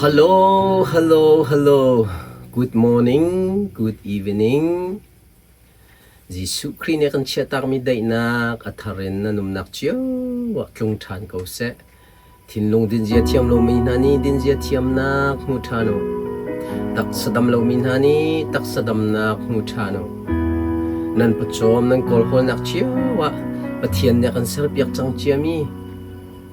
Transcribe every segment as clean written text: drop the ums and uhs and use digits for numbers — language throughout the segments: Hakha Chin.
Hello, hello, hello. Good morning, good evening. Jesuh Khrih nih a kan chiahtakmi daihnak a thar in nan umnak cio ah tlung ṭhan ko seh. Thinlung dinzia thiam lomi hna nih dinzia thiamnak hmu ṭhan u. Taksa dam lomi hna nih taksa damnak hmu ṭhan u. Nan pawcawm nan kawlhawlnak cio ah Pathian nih a kan serpiak cang ciami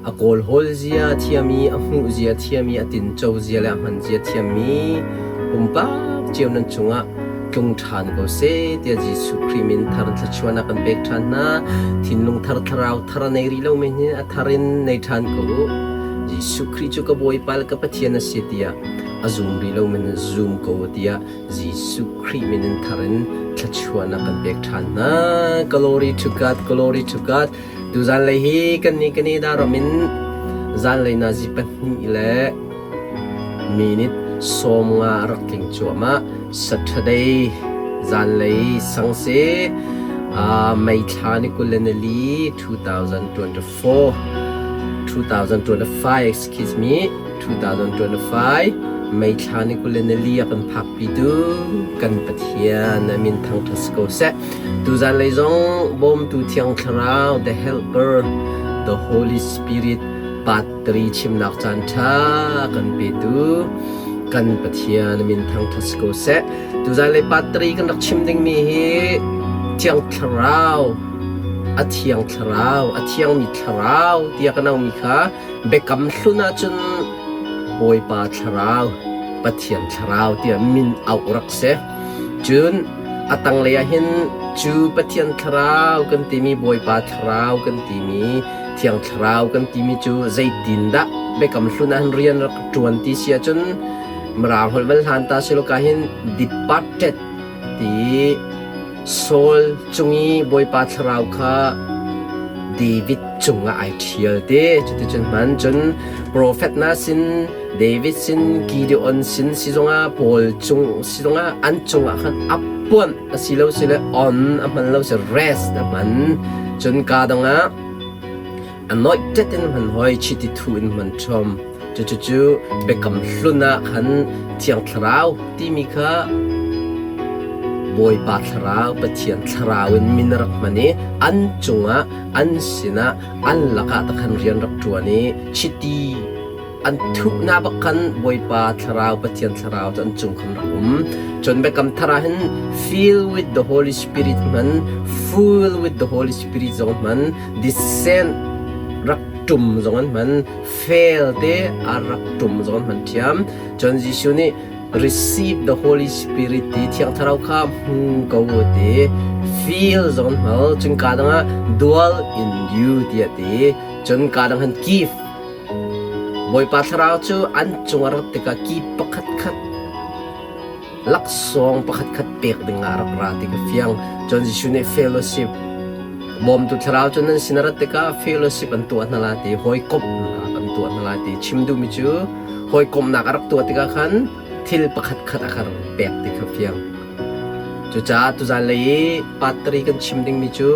a kawlhawl zia thiam i a hmuh zia thiam i a tinco zia le a hman zia thiammi pumpak cio nan cungah tlung ṭhan ko seh tiah Jesuh Khrih min thar thluachuahnak kan pek ṭhan hna. Thinlung thar thlarau thar a nei rih lomi hi a thar in nei ṭhan ko u. Jesuh Khrih cu ka Bawipa le ka Pathian a si tiah a zum rih lomi nih zum ko u tiah Jesuh Khrih min in thar in thluachuahnak kan pek ṭhan hna. Glory to God, glory to God. Tu zanlei hi kannih Canada ram in zanlei nazi pahnih le minute 15 a rak tling cuahmah. Saturday zanlei sang si May thla ni 24 2024 2025 excuse me 2025 May thla ni 24 a kan phakpitu kan Pathian a min thangṭhat si ko seh. Tuzan lei zong Bawmtu Thiang Thlarau, the Helper, the Holy Spirit, Patri chimnak caan ṭha kan petu kan Pathian min thangṭhat si ko seh. Tuzan lei Patri kan rak chim dingmi hi Thiang Thlarau, a Thiang Thlarau, a Thiangmi Thlarau tiah kan aumi kha biakam hlun ahcun Bawipa Thlarau, Pathian Thlarau tiah min auh rak si. Cun a tanglei ah hin cu Pathian Thlarau kan timi Bawipa Thlarau kan timi Thiang Thlarau kan timi cu zeitindah Biakam Hlun ah hin rian rak ṭuan ti si ahcun Mirang holh van hlan ta silo ka hin departed ti Saul cung i Bawipa Thlarau kha David cungah ai ṭhial te cuticun hman cun profet hna sin David sin Gideon sin si zongah Paul cung si zongah an cungah khan a puanh a si lo si le on a hman lo si rest a hman cun ka dangah anointed in hman hoi chiti thu in hman ṭhom cucu biakam hlun ah khan Thiang Thlarau timi kha Bawipa Thlarau Pathian Thlarau in min a rak hman i an cungah an sinah an lakah ta khan rian rak ṭuan i chiti an thuhnak bak khan Bawipa Thlarau Pathian Thlarau cu an cung khan rak um. Cun Biakam Thar ah hin fill with the Holy Spirit hman, full with the Holy Spirit zong hman, descend rak ṭum zong an hman, fail te a rak ṭum zong an hman ṭhiam. Cun Jesuh nih receive the Holy Spirit ti Thiang Thlarau kha hmu ko u ti feel zong an hmal. Cun ka dang ah dwell in you tiah ti. Cun ka dang han give Bawipa Thlarau cu an cung a rat tikah ki pakhatkhat laksawng pakhatkhat pek dingah a rak ra ti ka fiang. Cun Jesuh nih fellowship bawmtu Thlarau cu nan sin a rat tikah fellowship an tuah hna lai ti hawikomhnak an tuah hna lai ti chim duhmi cu hawikomhnak a rak tuah tikah khan thil pakhatkhat a kan pek ti kha fiang. Cucaah tuzan lei i patri kan chim dingmi cu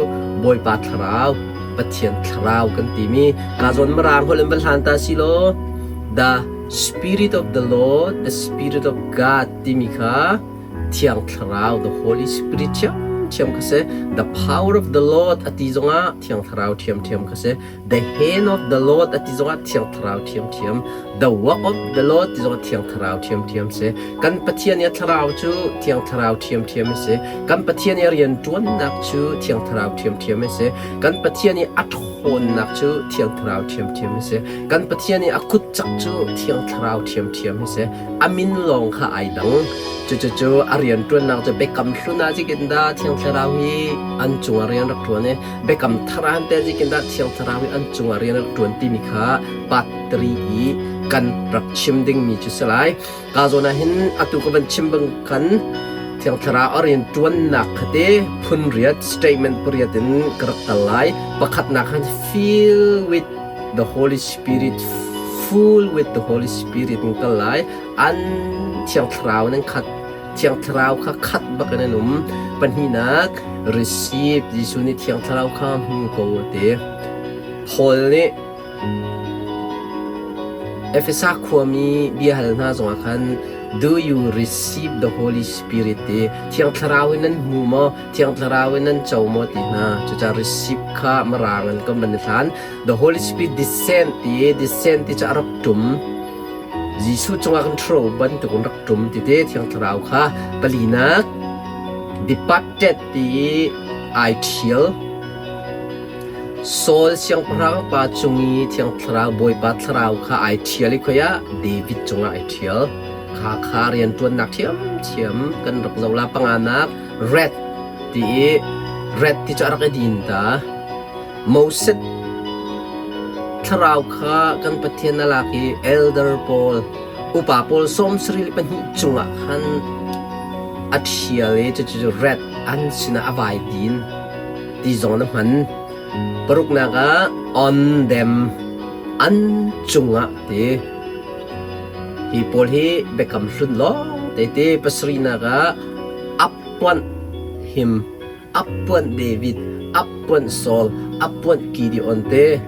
Bawipa Thlarau, Pathian Thlarau kan timi ka zawn mirang holh in va hlan ta si law the Spirit of the Lord, the Spirit of God timi kha Thiang Thlarau, the Holy Spirit ṭhiamṭhiam kha si. The power of the Lord a ti zongah Thiang Thlarau ṭhiamṭhiam kha si. The hand of the Lord a ti zongah Thiang Thlarau ṭhiamṭhiam. The work of the Lord ti zongah Thiang Thlarau ṭhiamṭhiam si. Kan Pathian i a Thlarau cu Thiang Thlarau ṭhiamṭhiam a si. Kan Pathian i a rianṭuannak cu Thiang Thlarau ṭhiamṭhiam a si. Kan Pathian i a ṭhawnnak cu Thiang Thlarau ṭhiamṭhiam a si. Kan Pathian i a kutcak cu Thiang Thlarau ṭhiamṭhiam a si. A min lawng kha ai dang. Cucucu a rianṭuannak cu biakam hlun ah zeitin dah Thiang Thlarau hi an cungah rian rak ṭuan i biakam thar ah teh zeitindah Thiang Thlarau nih an cungah rian a rak ṭuan timi kha part 3 i kan rak chim dingmi cu si lai. Ka zawn ah hin atu ka van chim bang khan Thiang Thlarau a rian ṭuannak kha te phun riat statement pariat in ka rak kal lai. Pakhatnak khan fill with the Holy Spirit full with the Holy Spirit in kal lai. An Thiang Thlarau in an khat Thiang Thlarau kha khat bak in an um. Pahnihnak, receive Jesuh nih Thiang Thlarau kha hmu ko a ti. Paul nih Efesa khuami biahal hna zongah khan Do you receive the Holy Spirit ti Thiang Thlarau in nan hmu maw? Thiang Thlarau in nan co maw ti hna. Cucaah receive kha mirang in kan van i hlan. The Holy Spirit descend ti descend ti cu a rak ṭum. Jesuh cungah kan ṭhuro bantuk in rak ṭum ti te Thiang Thlarau kha palinak departed ti ai ṭhial. Saul siangpahrang pa cung i Thiang Thlarau Bawipa Thlarau kha ai ṭhial i khoi ah David cungah ai ṭhial. Kha kha rianṭuannak ṭhiamṭhiam kan rak zoh la. Panganak red ti i red ti cu a rak i din ta. Moses thlarau kha kan Pathian a lak i elder pawl upa pawl 72 cungah khan a ṭhial i cucu red an sinah a vai din ti zong na hman. Paruknak ah on them an cungah ti. Hi pawl hi biakam hlun lawng te ti. Pasarihnak ah appoint him appoint David, appoint Saul, appoint Gideon te.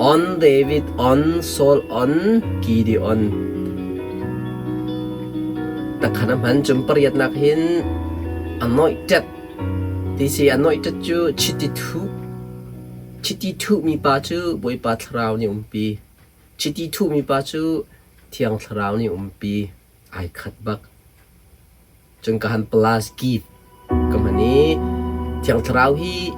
On David, on Saul, on Gideon. Takhan a hman cum pariatnak hin anointed ti si anointed cu chiti thuh chiti thuhmi pa cu Bawipa thlarau nih umpi chiti thuhmi pa cu Thiang Thlarau nih umpi ai khat bak. Cun ka han plus give ka hman i Thiang Thlarau hi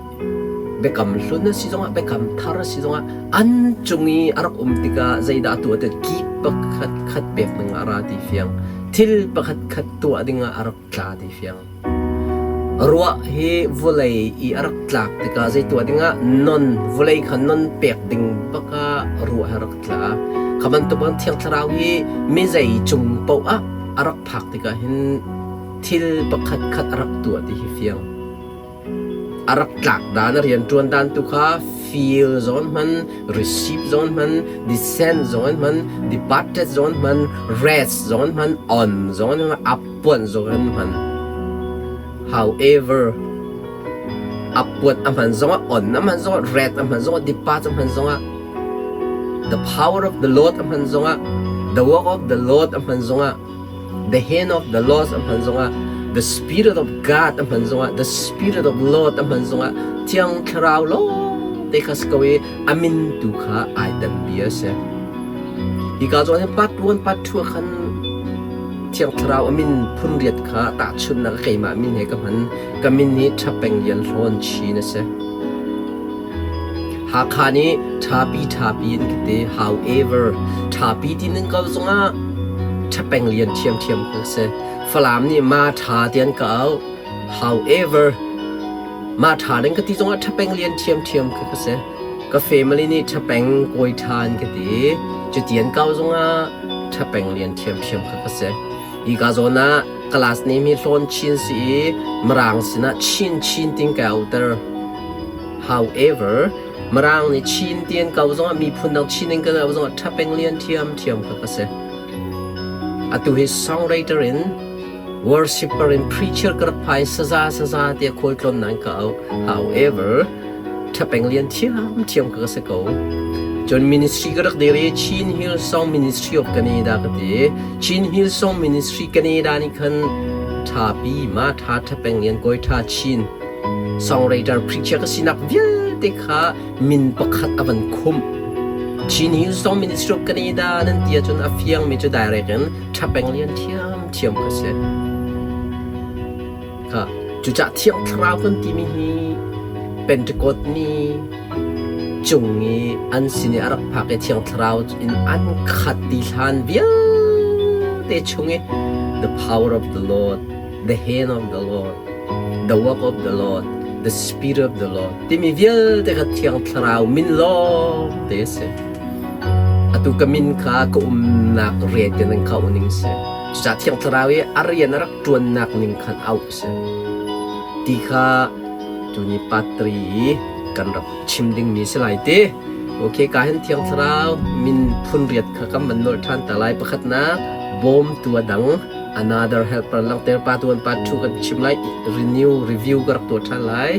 biakam hlun a si zongah biakam thar a si zongah an cung i a rak um tikah zeidah a tuah ti kip pakhat khat pek dingah a ra ti fiang thil pakhat khat tuah dingah a rak tla ti fiang ruah hi vawlei i a rak tlak tikah zei tuah dingah non vawlei kha non pek ding bakah ruah hi a rak tla kha bantuk bang Thiang Thlarau hi mi zei cung paoh ah a rak phak tikah hin thil pakhat khat a rak tuah ti hi fiang. A rak tlak dan, a rianṭuan dan tu kha feel zawn hman, receive zawn hman, descend zawn hman, departed zawn hman, rest zawn hman, on zawn hman, uppuan zawn hman. However, uppuan a hman zongah, on a hman zongah, rest a hman zongah, depart a hman zongah, the power of the Lord a hman zongah, the work of the Lord a hman zongah, the hand of the Lord a hman zongah, the Spirit of God a hman zongah, the Spirit of Lord a hman zongah, Thiang Thlarau lawng te kha si ko i a min tu kha ai dan bia a si. Hika zawn hin part 1 part 2 khan Thiang Thlarau a min phun riat kha tahchunhnak keimah min he ka hman. Ka min hi Ṭhapeng Lian Hlawn Chin a si. Hakha nih ṭhapi ṭhapi an ka ti. However, ṭhapi ti ning ko zongah ṭhapeng lian ṭhiamṭhiam ka si. Falam nih ma ṭha ti an ka auh. However, ma ṭha ding ka ti zongah ṭhapeng lian ṭhiamṭhiam ka ka si. Ka family nih ṭhapeng kawi ṭha an ka ti. Cuti an kau zongah ṭhapeng lian ṭhiamṭhiam ka ka si. Hi ka zawn ah class name hi Hlawn Chin si i Mirang sinah Chin Chin tin ka auter. However, Mirang nih Chin ti an kau zongah miphun dang Chin in kan au zongah ṭhapeng lian ṭhiamṭhiam kha ka si. Atu hi songwriter in worshipper in preacher ka rak phai saza saza tiah khualtlawn nan ka au. However, ṭhapeng lian ṭhiamṭhiam ka si ko. Cun ministry ka rak dir i Chin Hill Song Ministry of Canada ka ti. Chin Hill Song Ministry Canada nih khan ṭhapi ma ṭha ṭhapeng lian kawi ṭha Chin songwriter preacher ka sinak vialte kha min pakhat a van khumh. Chin Hill Song Ministry of Canada nan ti ahcun a fiangmi cu direct in ṭhapeng lian ṭhiamṭhiam ka si. Kha cucah Thiang Thlarau kan timi hi Pentecost ni cung i an sin i a rak phak i Thiang Thlarau in an khat ti hlan vialte chung i the power of the Lord, the hand of the Lord, the work of the Lord, the spirit of the Lord timi vialte kha Thiang Thlarau min lawng te a si. Atu ka min kha ka umnak ret in an kha ning si. Cucaah Thiang Thlarau i a rian a rak ṭuannak ning khan auh a si. Ti kha tuni patri i kan rak chim dingmi si lai ti. Okay, ka hin Thiang Thlarau min phun riat kha kan van nolh ṭhan ta lai. Pakhatnak, bawmtu a dang, another helper langhter pa tuan pa thu kan chim lai, renew, review ka rak tuah ṭhan lai.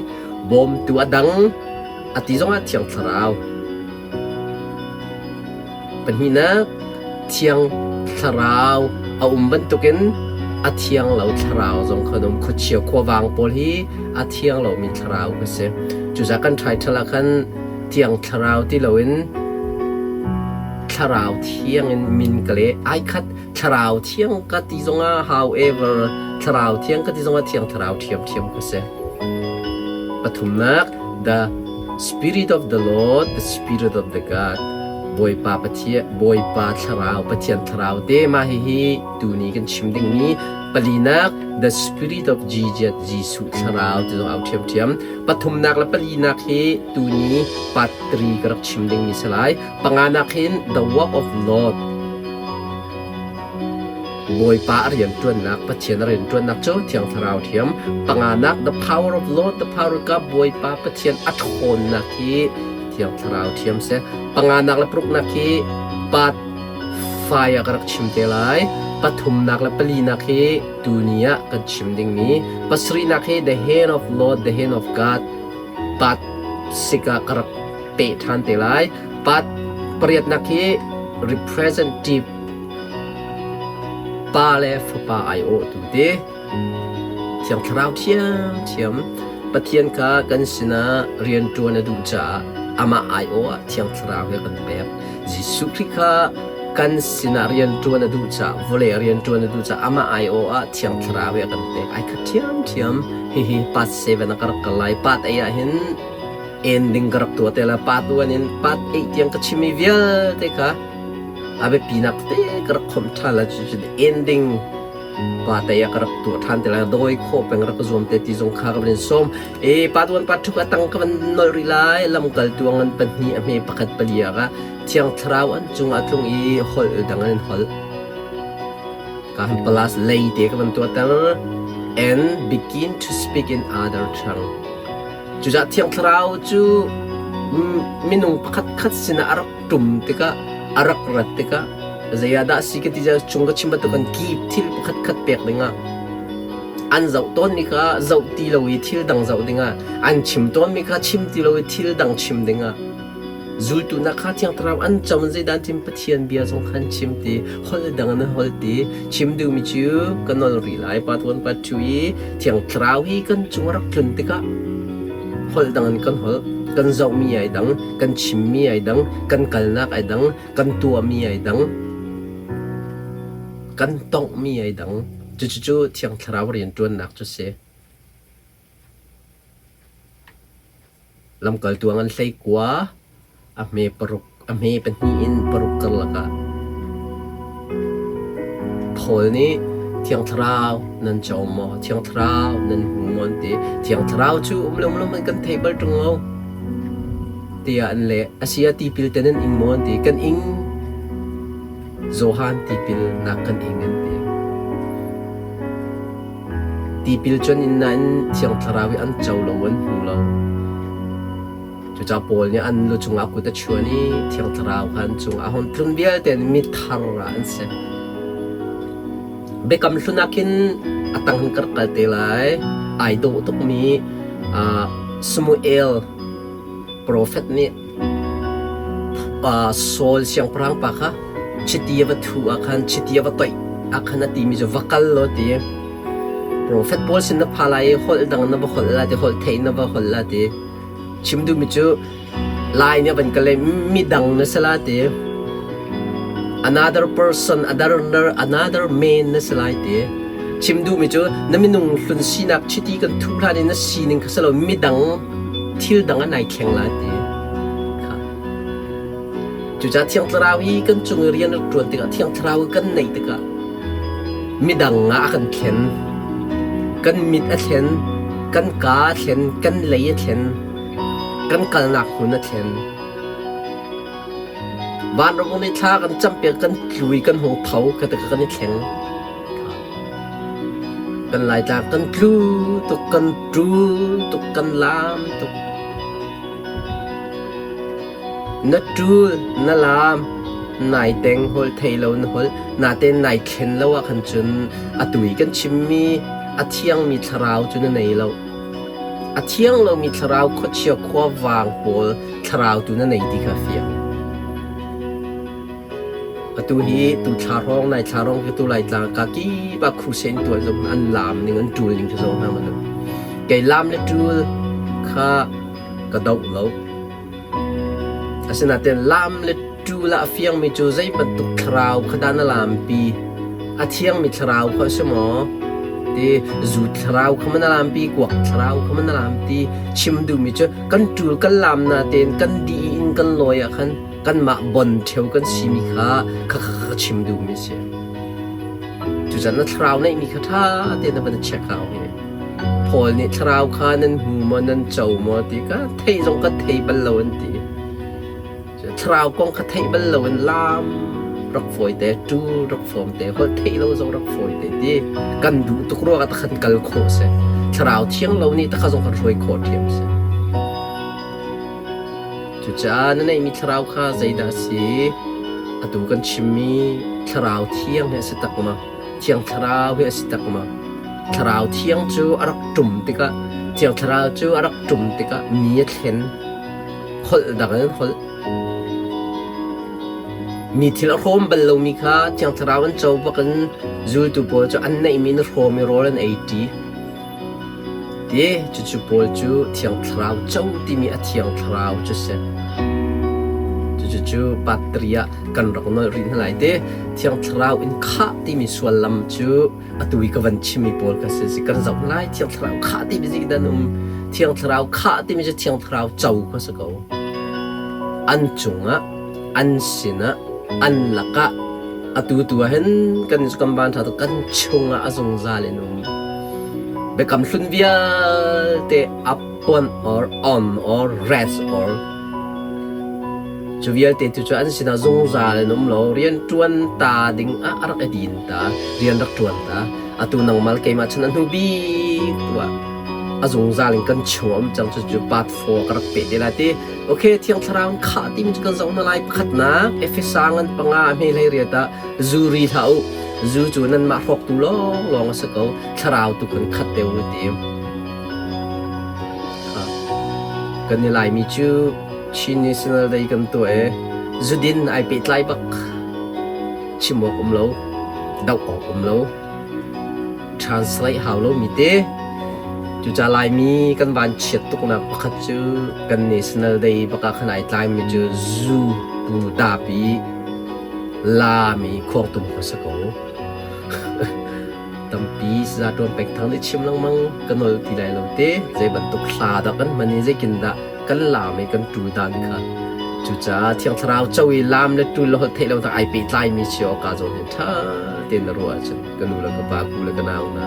Bawmtu a dang, a ti zongah Thiang Thlarau. Pahnihnak, Thiang Thlarau a um bantukin a thiang lo thlarau zong kha an um. Khuachia khuavang pawl hi a thiang lomi thlarau ka si. Cucaah kan title ah khan Thiang Thlarau ti loin Thlarau Thiang in min ka leh. Ai khat Thlarau Thiang ka ti zongah however Thlarau Thiang ka ti zongah Thiang Thlarau ṭhiamṭhiam ka si. Pathumnak The Spirit of the Lord, the Spirit of the God. Bawipa Pathian, Bawipa Thlarau, Pathian Thlarau te mah hihi tuni kan chim dingmi palinak The Spirit of Jesus, Jesuh Thlarau ti zong au ṭhiamṭhiam. Pathumnak le palinak hi tuni part 3 ka rak chim dingmi si lai. Panganak hin The Work of Lord, Bawipa a rianṭuannak, Pathian a rianṭuannak cu Thiang Thlarau ṭhiam. Panganak The Power of Lord, The Power of God, Bawipa Pathian a ṭhawnnak hi Thiang Thlarau ṭhiam si. Panganak le paruknak hi part fai ah ka rak chim te lai. Pathumnak le palinak hi tuni ah kan chim dingmi. Pasarihnak hi The Hand of Lord, The Hand of God, part sik ah ka rak peh ṭhan te lai. Part pariatnak hi representative pa le fapa aiawhtu te Thiang Thlarau ṭhiamṭhiam Pathian kha kan sinah rianṭuan a duh caah amah aiawh ah Thiang Thlarau he kan pek. Jesuh Khrih kha kan sinah rianṭuan a duh caah vawlei ah rianṭuan a duh caah amah aiawh ah Thiang Thlarau he a kan pek. Ai khat ṭhiamṭhiam. Hihi part 7 ah ka rak kal lai. Part 8 ah hin ending ka rak tuah te la. Part 1 in part 8 tiang ka chimmi vialte kha a biapinak tete ka rak khomh ṭhan la. Cucu ending pa tei ah ka rak tuah ṭhan te lai dawi khawh peng rak ka zuam te ti zong kha ka van in sawm e pa tuan pa ṭhuk a tang ka van nolh rih lai lamkaltu an pahnih a hme pakhat pali ah ka thiang thlarau an cung ah tlung i holh dang an holh ka han palas lei te ka van tuah ter and begin to speak in other tongue cucah thiang thlarau cu minung pakhat khat sinah a rak ṭum tikah a rak rat tikah zei ah dah si ka ti chung ka chim bantukin ki thil pakhat khat pek dingah an zoh tawnmi kha zoh ti lo i thil dang zoh dingah an chim tawnmi kha chim ti lo i thil dang chim dingah zultu nak kha Thiang Thlarau an com zeidah an chim Pathian bia zong khan chim ti holh dang an holh ti chim duhmi cu ka nol rih lai pa tuan pa thu i Thiang Thlarau hi kan cung a rak tlun tikah holh dang in kan holh kan zohmi ai dang kan chimmi ai dang kan kalnak ai dang kan tuahmi ai dang kan tonghmi ai dang cucu Thiang Thlarau rianṭuannak cu si Lamkaltu an hleikua a hme paruk a hme pahnih in paruk karlak ah Paul nih Thiang Thlarau nan co maw? Thiang Thlarau nan hmu maw? An ti. Thiang Thlarau cu um lo um lo man kan thei bal ṭung lo tiah an leh. A si ah tipil te nan ing maw? An ti. Kan ing. Johan tipil nak kan ing an ti. Tipil cu an in nain Thiang Thlarau hi an co lo, an hmu lo. Cucaah Paul nih an lu cungah kut a chuan i Thiang Thlarau kha an cungah a hung tlun vialte in mithar ah an si. Biakam hlun ah khin a tang hin ka rak kal te lai. Ai dawh tukmi uh, Samuel profet nih uh, Saul siangpahrang pa kha chiti a va thu ah khan chiti a va toih ah khan a timi cu va kal law ti profet pawl sin na pha lai i holh dang na va holh la ti holh theih na va holh la ti Chim duhmi cu Lai nih a van ka leh midang na si la ti. Another person, another, another man na si lai ti. Chim duhmi cu na minung hlun sinak chiti kan thuh hlan i na sining kha si lo midang thil dang an ai thleng la ti. Cucaah Thiang Thlarau hi kan cung i rian rak ṭuan tikah Thiang Thlarau kan neih tikah midang ah a kan thlen. Kan mit a thlen, kan kaa a thlen, kan lei a thlen, kan kalnak hmun a thlen. Vanram nih thla kan campiak, kan tlu i kan hung tho, ka ti kan i thleng. Kan Laitlang kan tlu tuk, kan ṭul tuk, kan laam tuk. Na ṭul, na laam, nai teng holh thei lo na holh, natein nai thlen lo ahkhan cun atu i kan chimmi a thiangmi thlarau cu na nei lo. A thiang lomi thlarau khuachia khuavang pawl thlarau tu na nei ti kha a fiang. Atu hi tu thla hrawng nai thla hrawng khi tu lai tlang ka kip ah crusade tuah zong an laam ning an ṭul ning khi zong hna man. Kei laam le ṭul kha ka doh lo. Asinain laam le ṭul ah a fiangmi cu zei bantuk thlarau kha dah na laampi? A thiangmi thlarau kha a si maw? Ti zu thlarau kha maw na laampi, kuak thlarau kha maw na laampi? Chim duhmi cu kan ṭul kan laam natein kan dih in kan lawi ah khan kanmah bon ṭheo kan simi kha kha kha ka chim duhmi a si. Cucaah na thlarau neihmi kha ṭha tein na van i check hau hi. Paul nih thlarau kha nan hmu maw nan co maw ti kha theih zong ka thei bal lo an ti. Thlarau kong kha theih bal lo in laam rak fawi te, ṭul rak fawm te, holh theih lo zong rak fawi te ti kan duh tuk ruangah ta khan kal khawh si. Thlarau thiang lo nih ta kha zong kan hruai khawh ṭhiam si. Cucaah na neihmi thlarau kha zeidah a si? Atu kan chimmi thlarau thiang hi a si tak ma? Thiang Thlarau hi a si tak ma? Thlarau Thiang cu a rak ṭum tikah Thiang Thlarau cu a rak ṭum tikah mi a thlen. Holh dang in holh. Mi thil a hrawm bal lomi kha Thiang Thlarau an co bakin zultu pawl cu an neihmi in hrawm i rawl an ei ṭi. Ti cucu pawl cu Thiang Thlarau co timi a Thiang Thlarau cu si. Cucu cu patri ah kan rak nolh rih hna lai te. Thiang Thlarau in khah timi suallam cu atu i ka van chimmi pawl kha si. Kan zoh lai Thiang Thlarau khah timi zik dan um. Thiang Thlarau khah timi cu Thiang Thlarau co kha si ko. An cungah, an sinah, an lakah atu tu ah hin kan kan van ṭha tuk kan chungah a zungzal in um. Biakam hlun vialte upon or on or rest or cu vialte tu cu an sinah zungzal in um lo rian ṭuan ta ding ah a rak i din ta rian rak ṭuan ta atu nangmal keimah chan a hnu bik tu ah a zungzal in kan chung um cang cu cu part 4 ka rak pe te lai ti okay thiang thlarau in khah timi cu kan zoh hna lai pakhatnak Efesa ngan panga hme hlei riat ah zu ri hlah u zu cu nanmah hrawktu lawnglawng a si ko thlarau tu kan khat te u ti kan i laimi cu Chin National Day kan tuah i zudin ai pehtlai bak chim awk um lo doh awk um lo translate hau lo mi te cuca laimi kan van chiat tuknak pakhat cu kan National Day bak ah khan ai tlai mi cu zu pu dapi lami khuangtum kha si ko. Tampi saza ṭuan pek thang nih chim lengmang ka nol ti lai lo te zei bantuk hla dah kan hman i zeikin dah kan laam i kan ṭul dan kha. Cucaah Thiang Thlarau co i laam le ṭul le holh theih lo hna ai pehtlaimi si awk kaa zawn hin ṭha tein na ruah ahcun ka nu le ka pa ku le ka nau hna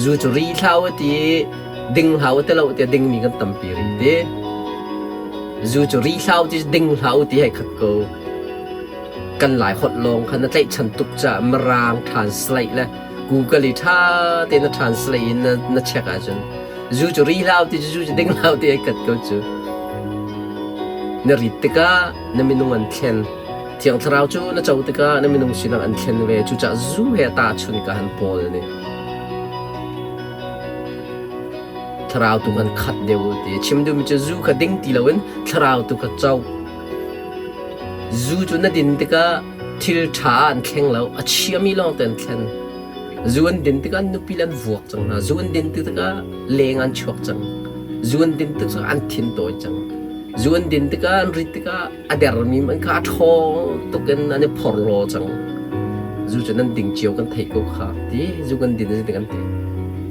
zu cu ri hlah u ti ding hlah u ti lo tiah dingmi kan tampi rih ti. Zu cu ri hlah u ti ding hlah u ti hei khat ko. Kan lai holh lawng kha na tlaihchan tuk caah Mirang translate le Google i ṭha tein na translate in na, na check ahcun zu cu ri hlah u ti cu zu cu ding hlah u ti ai kat ko cu. Na rit tikah na minung an thlen. Thiang Thlarau cu na co tikah na minung sinak an thlen ve. Cucaah zu he tahchun ka han Paul nih. Thlarau tu kan khat deuh u ti. Chim duhmi cu zu kha ding ti loin thlarau tu kha co. Zu cu na din tikah thil ṭha an thleng lo, a chiami lawng te an thlen. Zu an din tikah an nupi le an vuak cang hna. Zu an din tikah leng an chuak cang. Zu an din tikah an thin tawi cang. Zu an din tikah an rit tikah a dermi man kha a ṭhawng tuk in an i phorhlaw cang. Zu cu nan ding cio kan theih ko kha ti zu kan din a kan ti.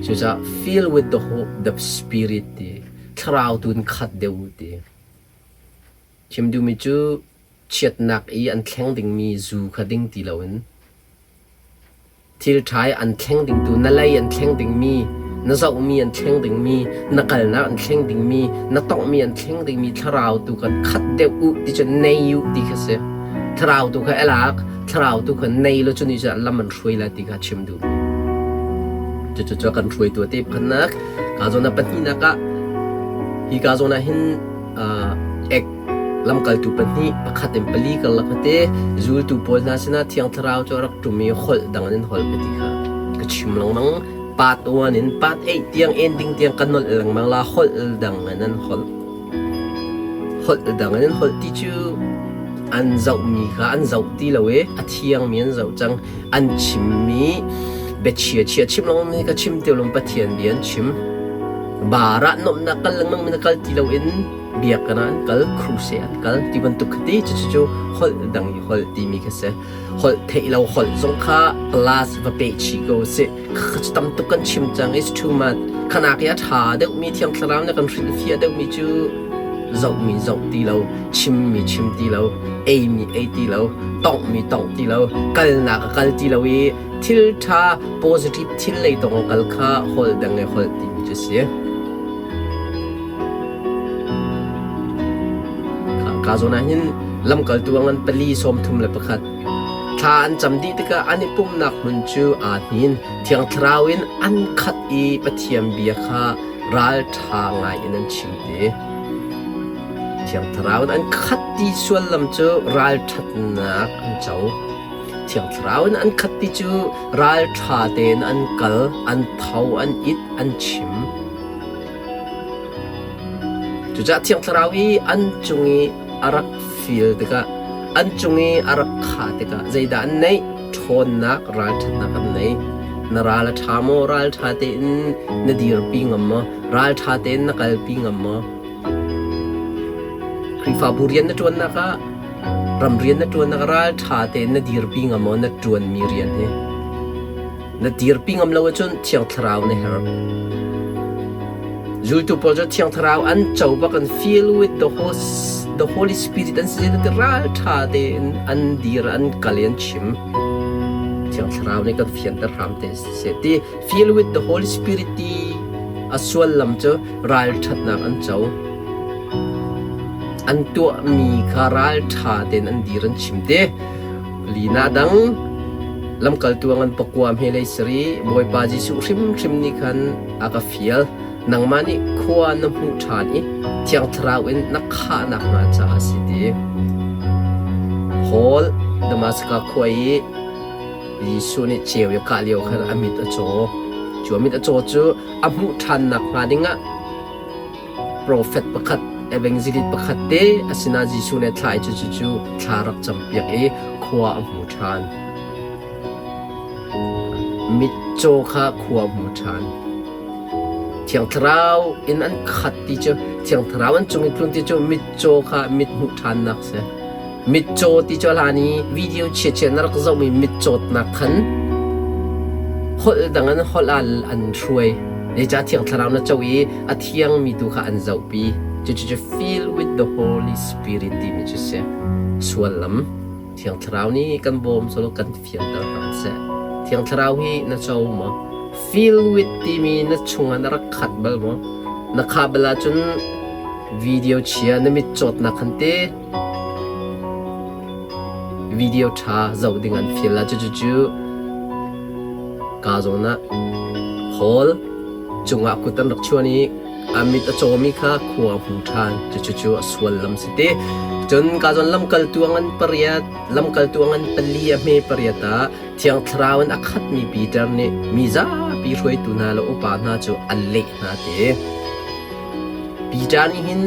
Cucaah fill with the hope, the spirit ti thlarau tu in khat deuh u ti. Chim duhmi cu chiatnak i an thleng dingmi zu kha ding ti loin Thil ṭha i an thleng dingtu, na lei an thleng dingmi, na zohmi an thleng dingmi, na kalnak an thleng dingmi, na tonghmi an thleng dingmi thlarau tu kha khat deuh u ti cu nei u ti kha si. Thlarau tu kha elak, thlarau tu kha nei lo cu nih cun lam an hruai lai ti kha chim duh. Cucu cu kan hruaitu a ti pakhatnak. Ka zawn ah pahnihnak ah hi ka zawn ah hin ek Lamkaltu pahnih, pakhat in pali karlak tete zultu pawl hna sinah Thiang Thlarau cu a rak ṭum i holh dang in holh ka ti kha ka chim lengmang. Part 1 in part 8 tiang ending tiang ka nolh lengmang la holh dang in an holh. Holh dang in an holh ti cu An zohmi kha an zoh ti lo i a thiangmi an zoh cang. An chimmi biachia chia chim lengmang mi ka chim ti lo Pathian bia an chim. Bar ah nuamhnak kal lengmang mi na kal ti loin biakinn ah an kal, crusade an kal ti bantuk kha ti cucu holh dang i holh timi kha si. Holh theih lo holh zong kha plus va peh chih ko sih. Kha cu tam tuk kan chim cang is too much. Khanak i a ṭha deuhmi Thiang Thlarau nih kan hrilhfiah deuhmi cu zohmi zoh ti lo, chimmi chim ti lo, eimi ei ti lo, tonghmi tongh ti lo, kalnak a kal ti lo i thil ṭha positive thil lei tong a kal kha holh dang i holh timi cu si. Ka zawn ah hin lamkaltu a ngan pali 31. Thla an cam dih tikah an i pumhnak hmun cu aa hnin. Thiang Thlarau in an khat i Pathian bia kha ralṭha ngai in an chim ti. Thiang Thlarau in an khat ti sullam cu ralṭhatnak an co. Thiang Thlarau in an khat ti cu ralṭha tein an kal, an tho, an it, an chim. Cucaah Thiang Thlarau i an cung i a rak fil tikah, an cung i a rak khah tikah zeidah an neih? Ṭhawnnak, ralṭhatnak an nei. Na ral a ṭha maw? Ralṭha tein na dirpi ngam maw? Ralṭha tein na kalpi ngam maw? Khrihfabu rian na ṭuannak ah, ram rian na ṭuannak ah ralṭha tein na dirpi ngam maw? Na ṭuanmi rian hi. Na dirpi ngam lo ahcun Thiang Thlarau na herh. Zultu pawl cu Thiang Thlarau an co bak an fill with the, host, the Holy Spirit an si ti ralṭha tein an dir an kal i an chim. Thiang Thlarau nih kan fianter hram te seh ti fill with the Holy Spirit ti a suallam cu ralṭhatnak an co. An tuahmi kha ralṭha tein an dir an chim te. Lina dang lamkaltu a ngan pakua hmelei sari Bawipa Jesuh hrimhrim nih khan a ka fial. Nangmah nih khua na hmuh ṭhan i Thiang Thlarau in na khah nakhnga caah a si ti. Paul Damaskas khua i Jesuh nih ceu i a kah lio khan a mit a caw. Cu a mit a caw cu a hmuh ṭhan nakhnga dingah Profet pakhat, evangelist pakhat te a sinah Jesuh nih a thlah i cucu cu thla rak campiak i khua a hmu ṭhan. Mitcaw kha khua a hmu ṭhan. Thiang Thlarau in an khat ti cu Thiang Thlarau an cung i tlun ti cu mitcaw kha mit hmuh ṭhannak si. Mitcaw ti cu a hlan i video chiachia na rak zohmi mitcawtnak khan holh dang in holh ah an hruai. Zeicah Thiang Thlarau na co i a thiangmi tu kha an zohpi. Cucu fill with the Holy Spirit timi cu si. Suallam Thiang Thlarau nih kan bawm selaw kan fianter hram seh. Thiang Thlarau hi na co maw? Fill with timi na chungah na rak khat bal maw? Na khah bal ahcun video chia na mit cawtnak khan te Video ṭha zoh ding an fial la cucu ka zawn ah hall cungah kut an rak chuan i a mit a cawmi kha khua hmu ṭhan cucu a sual lam si te. Cun ka zawn lamkaltu a ngan pariat, lamkaltu a ngan pali a hme pariat ah Thiang Thlarau in a khatmi Peter nih mi zapi hruaitu hna le upa hna cu a leh hna te. Peter nih hin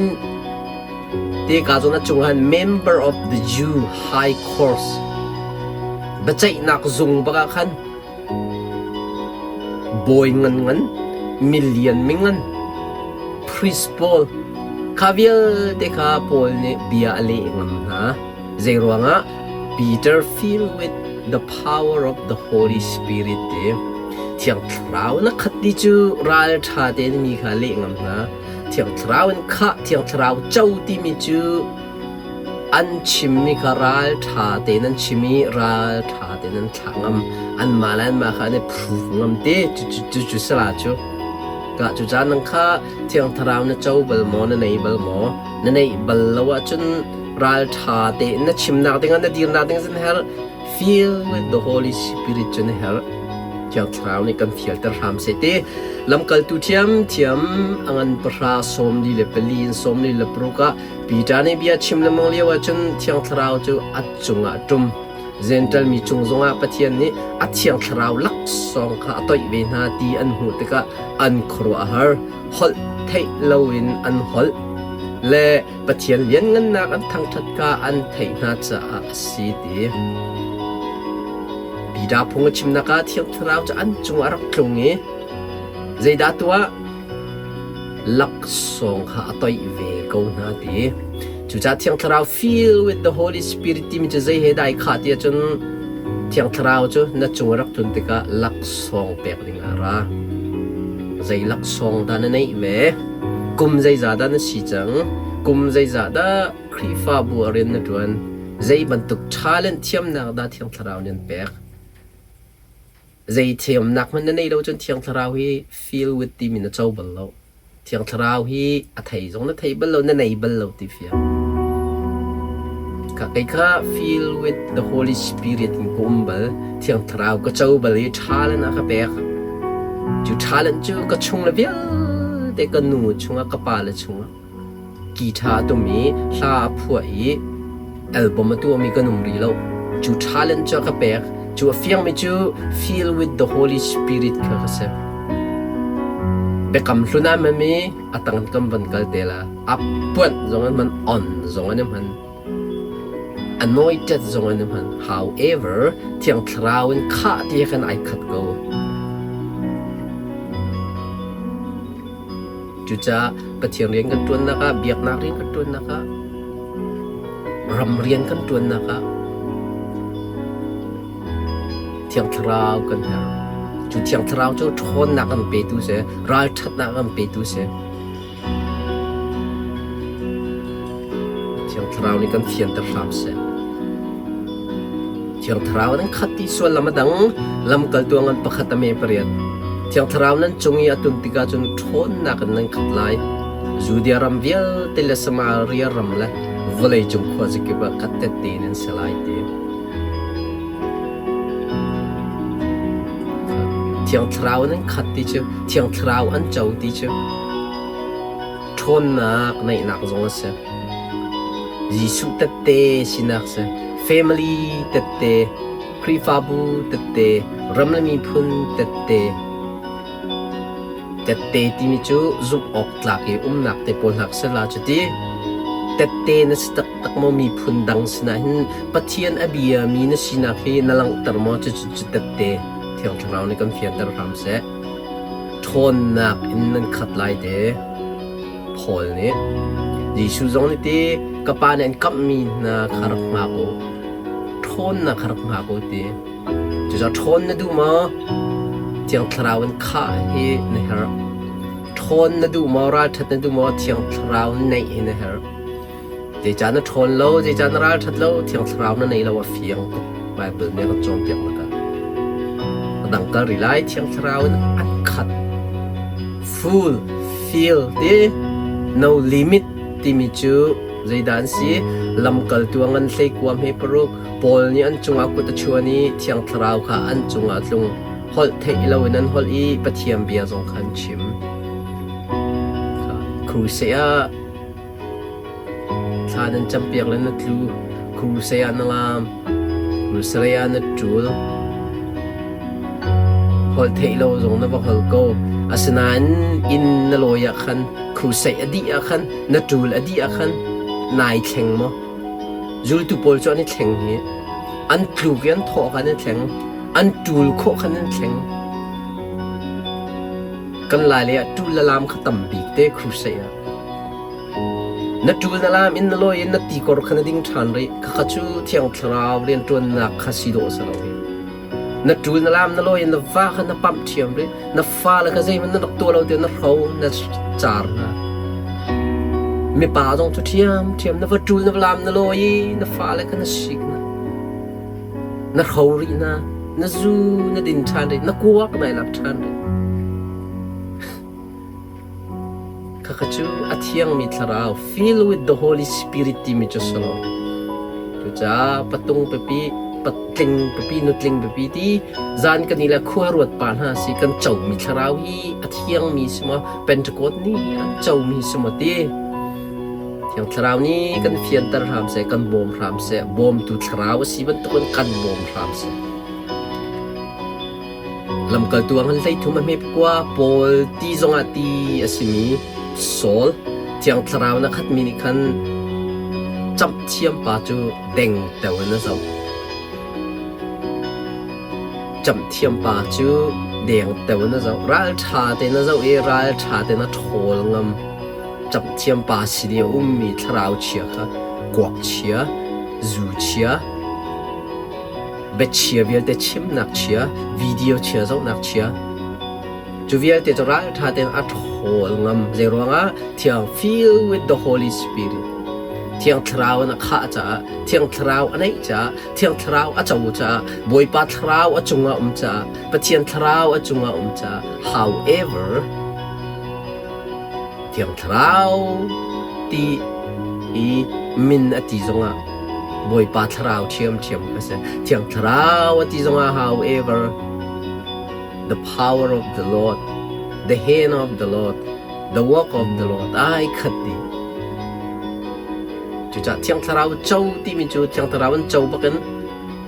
Te ka zawn a cung ah member of the Jew High Court biaceihnak zung bak ah khan bawi ngan ngan milian mingan priest pawl kha vialte kha Paul nih bia a leh ngam hna. Zeiruangah Peter filled with the power of the Holy Spirit ti Thiang Thlarau na khat ti cu ral ṭha tein mi kha leh ngam hna. Thiang Thlarau in khah Thiang Thlarau co timi cu an chimmi kha ral ṭha tein an chim i ral ṭha tein an thlah ngam. Anmah le anmah kha an i prove ngam te. Cucu sala cu. Ka cu caan nang kha Thiang Thlarau na co bal maw, na nei bal maw? Na neih bal lo ahcun ral ṭha tein na chimnak dingah na dirnak ding zan herh. Fill with the Holy Spirit cu na herh. Thiang Thlarau nih kan fialter hram seh ti. Lamkaltu ṭhiamṭhiam a ngan pahra 44 in 46 ah Peter nih bia chim lengmang lio ahcun Thiang Thlarau cu a cungah a ṭum. Jentail mi cung zongah Pathian nih a Thiang Thlarau laksawng kha a toih ve hna ti an hmuh tikah an khuaruah a har. Holh theih loin an holh. le Pathian lianngannak an thangṭhat kha an theih hna caah a si ti. Peter phung a chimnak ah Thiang Thlarau cu an cungah a rak tlung i zeidah tuah? Laksawng kha a toih ve ko hna ti. Cucaah Thiang Thlarau fill with the Holy Spirit timi cu zei he dah ai khah ti ahcun Thiang Thlarau cu na cung a rak tlun tikah laksawng pek ding ah a ra. Zei laksawng dah na neih ve? Kum zeizah dah na si cang? Kum zeizah dah Khrihfabu ah rian na ṭuan? Zei bantuk talent thiamnak dah Thiang Thlarau nih an pek? Zei thiamnak hmanh na neih lo cun Thiang Thlarau hi fill with timi na co bal lo. Thiang Thlarau hi a thei zong na thei bal lo, na nei bal lo ti fiang. Ka kei kha fill with the Holy Spirit in ka um bal, Thiang Thlarau ka co bal i talent a ka pek. Cu talent cu ka chung le vialte ka nu chungah ka pa le chungah Guitar a tum i hla a phuah i album a tuahmi kan um rih lo. Cu talent cu a ka pek. Cu a fiangmi cu Fill with the Holy Spirit kha ka si. Biakam hlun ah mami a tang kan van kal te la. A puanh zong an hman, on zong an i hman. Anointed zong an i hman. However, Thiang Thlarau in khah ti he khan ai khat ko. Cucaah Pathian rian kan ṭuannak ah, biaknak rian kan ṭuannak ah, ram rian kan ṭuannak ah Thiang Thlarau kan herh. Cu Thiang Thlarau cu ṭhawnnak kan petu si, ralṭhatnak kan petu si. Thiang Thlarau nih kan fianter hram seh. Thiang Thlarau nan khat ti suallam a dang lamkaltu a ngan pakhat a me pariat. Thiang Thlarau nan cung i a tun tikah cun ṭhawnnak in nan khat lai. Judea ram vialte le Samaria ram le vawleicung khuazakip ah ka tette nan si lai ti. Thiang Thlarau nan khat ti cu Thiang Thlarau an co ti cu ṭhawnnak neihnak zong a si. Jesuh tette sinak si. Family tette, Khrihfabu tette, ram le miphun tette. Tette timi cu zumh awk tlak i umnak te pawl hna si la cuti. Tette na si taktak maw miphun dang sinah hin Pathian a biami na sinak hi na langhter maw cucu cu tette Thiang Thlarau nih kan fianter hram seh. Ṭhawnnak in nan khat lai te. Paul nih Jesuh zong nih ti ka pa nih an kamhmi hna kha rak hngak u. Ṭhawnnak kha rak hngak u ti. Cucaah ṭhawn na duh maw? Thiang Thlarau in khah hi na herh. Ṭhawn na duh maw? Ralṭhat na duh maw? Thiang Thlarau neih hi na herh. Zeicah na ṭhawn lo? Zeicah na ralṭhat lo? Thiang Thlarau na nei lo a fiang tuk. Baibal nih a kan cawnpiak nak ah. A dang kal rih lai. Thiang Thlarau in an khat. Full, fill ti, no limit timi cu zeidah an si? Lamkaltu a ngan hleikua hme paruk, Paul nih an cungah kut a chuan i Thiang Thlarau kha an cungah a tlung. Holh theih loin an holh i Pathian bia zong kha an chim. Crusade ah Thla nan campiak le na tlu, Krusei ah na laam, Krusei ah na ṭul. Holh theih lo zong na va holh ko. Asinain inn na lawi ah khan, krusei a dih ah khan, na ṭul a dih ah khan, nai thleng maw? Zultu pawl cu an i thleng hi. An tluk i an thawh khan an i thleng. An ṭul khawh khan an thleng. Kan lai lei ah ṭul le laam kha tam bik te crusade ah. Na ṭul na laam in na lawi in na tikor kha na ding ṭhan rih. Khakha cu Thiang Thlarau rianṭuannak kha si dawh a si lo hi. Na ṭul na laam na lawi in na va kha na pamh ṭhiam rih. Na fale kha zeihmanh na rak tuah lo tiah na hro na car hna. Mipa zong cu ṭhiamṭhiam na va ṭul na va laam na lawi i na fale kha na sik hna. Na hro rih hna. Na zu na din ṭhan rih. Na kuak nai lak ṭhan rih. Khakha cu a thiangmi thlarau fill with the Holy Spirit timi cu si lo. Cucaah patung pipi, patling pipi, nutling pipi ti zan kan i le khua ruat pa hna si kan comi thlarau hi a thiangmi si maw Pentecost ni an comi si maw ti Thiang Thlarau nih kan fianter hram seh, kan bawm hram seh, bawmtu thlarau a si bantukin kan bawm hram seh. Lamkaltu ah ngan 13 a hme pakua Paul ti zongah ti a simi Saul. Thiang Thlarau na khatmi nih khan camh thiam pa cu dengteo in a zoh. Camh thiam pa cu dengteo in a zoh. Ralṭha tein a zoh i ralṭha tein a ṭhawl ngam. Camh thiam pa sin i a ummi thlarau chia kha kuak chia, zu chia, biachia vialte chimnak chia, video chia zohnak chia, Cu vialte cu ralṭha tein a ṭhawl ngam. Zeiruangah? Thiang fill with the Holy Spirit. Thiang Thlarau in a khah caah, Thiang Thlarau a neih caah, Thiang Thlarau a co caah, Bawipa Thlarau a cungah um caah, Pathian Thlarau a cungah um caah, however, Thiang Thlarau ti i min a ti zongah Bawipa Thlarau ṭhiamṭhiam kha si. Thiang Thlarau a ti zongah however, the power of the Lord, the hand of the Lord, the work of the Lord ai khat dih. Cucaah Thiang Thlarau co timi cu Thiang Thlarau an co bakin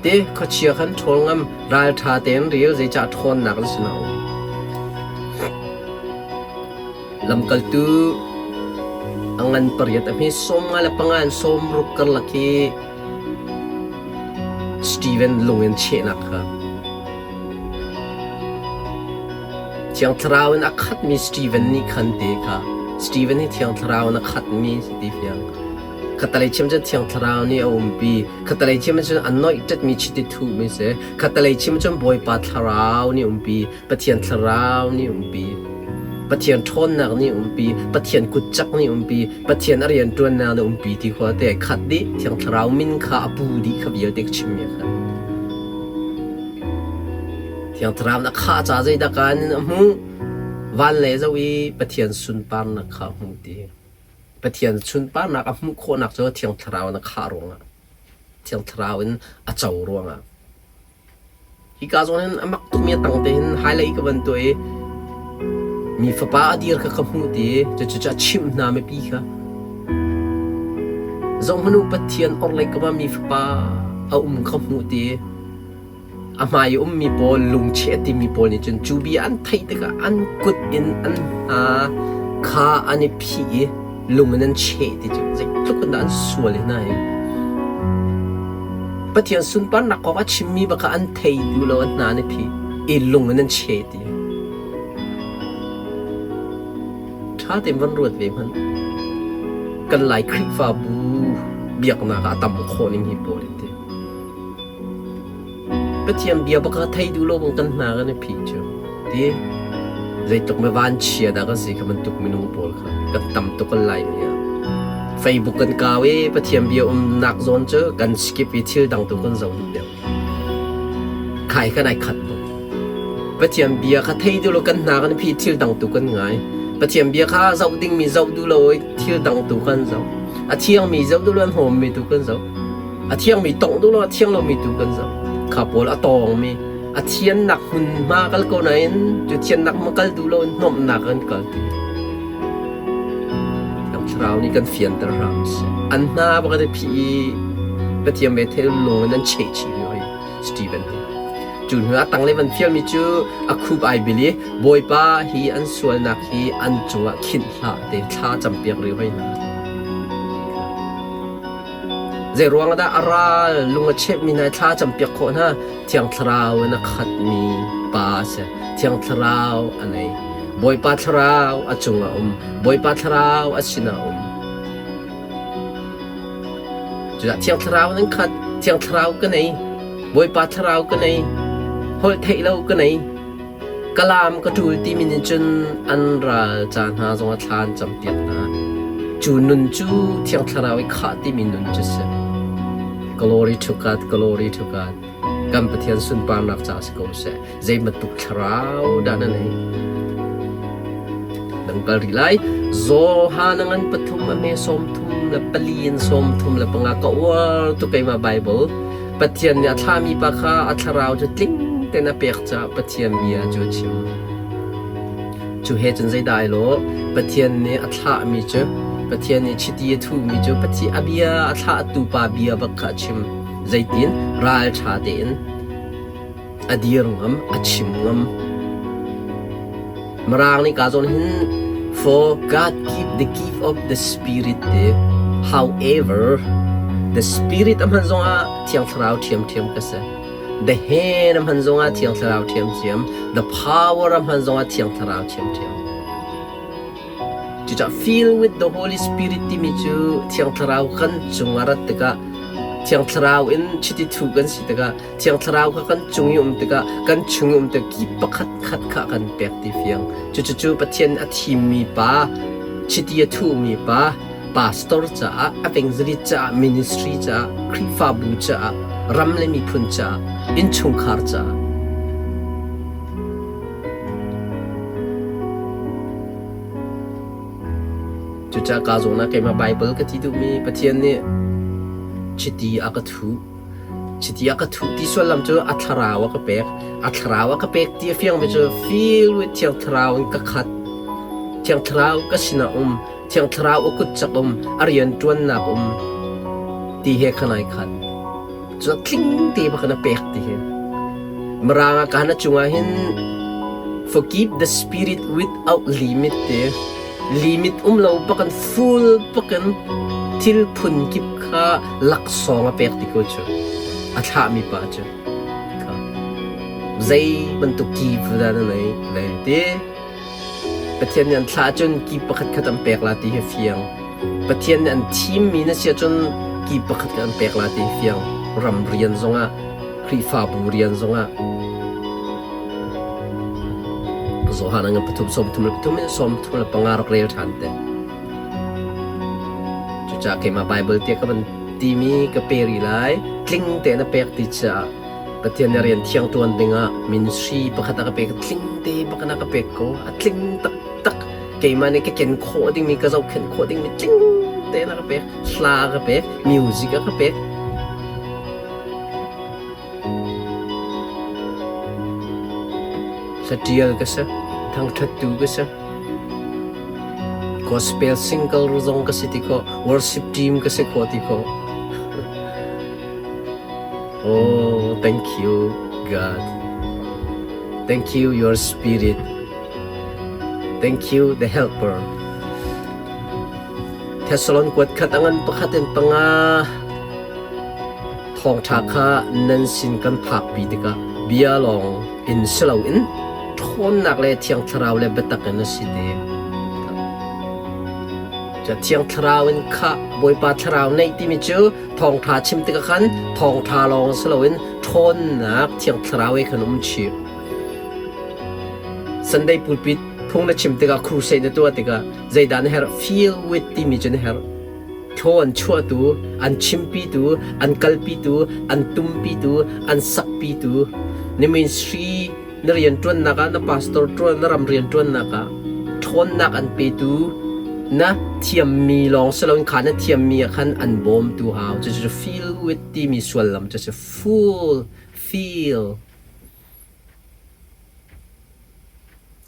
te khuachia khan ṭhawl ngam ralṭha tein ril zeicah ṭhawnnak an si lo. Lamkaltu a ngan pariat a hme 55 in 60 karlak hi Steven lung in chehnak kha Thiang Thlarau in a khatmi Steven nih khan te kha Steven hi Thiang Thlarau in a khatmi si ti fiang. Khatalei chim cun Thiang Thlarau nih a umpi. Khatalei chim cun a noihṭetmi chiti thuhmi si. Khatalei chim cun Bawipa Thlarau nih umpi. Pathian Thlarau nih umpi. Pathian ṭhawnnak nih umpi. Pathian kutcak nih umpi. Pathian a rianṭuannak nih umpi ti khua te khat dih. Thiang Thlarau min kha a pu dih kha vialte ka chimmi a khat. Thiang Thlarau na khah ca zeidah kaan in a hmuh? Van le zoh i Pathian sunparnak kha a hmuh ti. Pathian sunparnak a hmuh khawhnak cu Thiang Thlarau in a khah ruangah, Thiang Thlarau in a co ruangah. Hika zawn hin a mak tukmi a tang te hin highlight ka van tuah i mi fapa a dir kha ka hmuh ti cucu a chimh hna mipi kha. Zohhmanh u Pathian orhlei kam ah mi fapa a um kha hmuh ti. A hmai i ummi pawl lungcheh a timi pawl nih cun cu bia an theih tikah an kut in an hna kha an i phih i lung in an cheh ti cu zeitluk in dah an sual hi hna hi. Pathian sunparnak kong a chimmi bak kha an thei duh lo an hna an i phih i lung in an cheh ti. Ṭha tein van ruat ve hmanh. Kan Lai Khrihfabu biaknak ah a tam khawh ning hi pawl hi ti. Pathian bia bak kha thei duh lo bang kan hna kan i phih cu. Ti zeitluk mi vanchia dah kan si kha bantuk minung pawl kha kan tam tuk kan Laimi ah. Facebook kan kau i Pathian bia umnak zawn cu kan skip i thil dang tu kan zoh duh deuh. Khai kan ai khat tuk. Pathian bia kha thei duh lo kan hna kan i phih thil dang tu kan ngai. Pathian bia kha zoh dingmi zoh duh lo i thil dang tu kan zoh. A thiangmi zoh duh lo an hawmmi tu kan zoh. A thiangmi tongh duh lo a thiang lomi tu kan zoh. Kha pawl a tawngmi a thiannak hmunhma kal ko nain cu thiannak hmun kal duh lo in hnomhnak an kal ti. Thiang Thlarau nih kan fianter hram seh. An hna bak an i phih i Pathian ve thei lung in an cheh chih lio hi Stephen hi. Cu hnu ah tanglei van fialmi cu a khup ai bil i Bawipa hi an sualnak hi an cungah khinh hlah te thla campiak rih hoi hna. Zeiruang ah dah a ral lung a chepmi hna thla campiak khawh hna? Thiang Thlarau in a khatmi pa a si. Thiang Thlarau a nei. Bawipa Thlarau a cungah a um. Bawipa Thlarau a sinah a um. Cudah Thiang Thlarau in an khat. Thiang Thlarau ka nei. Bawipa Thlarau ka nei. Holh theih lo ka nei. Ka laam ka ṭul timi nih cun an ral ca hna zongah thla an campiak hna. Cu nun cu Thiang Thlarau i khah timi nun cu si. Glory to God, glory to God. Kan Pathian sunparnak caah si ko seh. Zei bantuk thlarau dah na neih? Dang kal rih lai. Johan a ngan pathum a hme 34 in 35 ka uar tuk keimah Bible. Pathian nih a thlahmi pa kha a thlarau cu tling tein a pek caah Pathian bia cu a chim. Cu he cun zeidah ai lawh? Pathian nih a thlahmi cu Pathian nih chiti a thuhmi cu Pathian a bia a thlahtu pa bia bak kha a chim. Zeitin? Ralṭha tein a dir ngam, a chim ngam. Mirang nih ka zawn hin For God give the gift of the Spirit ti. However, the Spirit a hman zongah Thiang Thlarau ṭhiamṭhiam ka si. The hand a hman zongah Thiang Thlarau ṭhiamṭhiam. The power a hman zongah Thiang Thlarau ṭhiamṭhiam. Cucaah fill with the Holy Spirit timi cu Thiang Thlarau kan cung a rat tikah Thiang Thlarau in chiti thu kan si tikah Thiang Thlarau kha kan cung i um tikah kan chung i um tikah ki pakhat khat kha kan pek ti fiang. Cucu Pathian a thimmi pa, chiti a thuhmi pa, pastor caah, evangelist caah, ministry caah, Khrihfabu caah, ram le miphun caah, innchungkhar caah. Cucaah kaa zawn ah keimah Baibal ka ti duhmi Pathian nih chiti a ka thuh. Chiti a ka thuh ti sullam cu a thlarau a ka pek. A thlarau a ka pek ti a fiangmi cu feel with Thiang Thlarau in ka khat. Thiang Thlarau ka sinah um. Thiang Thlarau a kut cak um. A rian ṭuannak um. Ti he khan ai khat. Cu tling te bak in a pek ti hi. Mirang ah kaan a cungah hin forgive the spirit without limit te limit um lo bakin full bakin thil phun kip kha laksawng a pek ti ko cu a thlahmi pa cu kha zei bantuk ki dah na nei le ti Pathian nih an thlah ahcun ki pakhat khat an pek la ti hi fiang. Pathian nih an thimmi na si ahcun ki pakhat khat an pek la ti hi fiang. Ram rian zongah, Khrihfabu rian zongah. Johan a ngan pathum 33 in 35 rak rel ṭhan te. Cucaah keimah Baibal tiah ka van timi ka pe rih lai. Tling tein a pek ti caah Pathian nih rian thiang ṭuan dingah ministry pakhat a ka pek. Tling te bak in a ka pek ko. A tling taktak. Keimah nih ka ken khawh dingmi, ka zohkhenh khawh dingmi tling tein a ka pek. Hla a ka pek, music a ka pek. Hlatial ka si, thangṭhattu ka si. Gospel single zong ka si ti khawh, worship team ka si khawh ti khawh. Oh, thank you, God. Thank you, your spirit. Thank you, the helper. Thessalon kuat khat angan pakhat in panga thawngṭha kha nan sin kan phakpi tikah bia lawng in si loin ṭhawnnak le thiang thlarau le biatak in a si te. Thiang thlarau in khah Bawipa thlarau neih timi cu thawngṭha chim tikah khan thawngṭha lawng si loin ṭhawnnak Thiang Thlarau he khan um chih. Sunday pulpit phung na chim tikah crusade na tuah tikah zeidah na herh feel with timi cu na herh. Thaw an chuahtu, an chimpitu, an kalpitu, an tumpitu, an sakpitu, na ministry na rianṭuannak ah na pastor ṭuan na ram rianṭuannak ah ṭhawnnak an petu na thiammi lawng si loin kha na thiammi ah khan an bawmtu hau cucu feel with timi suallam cu si full feel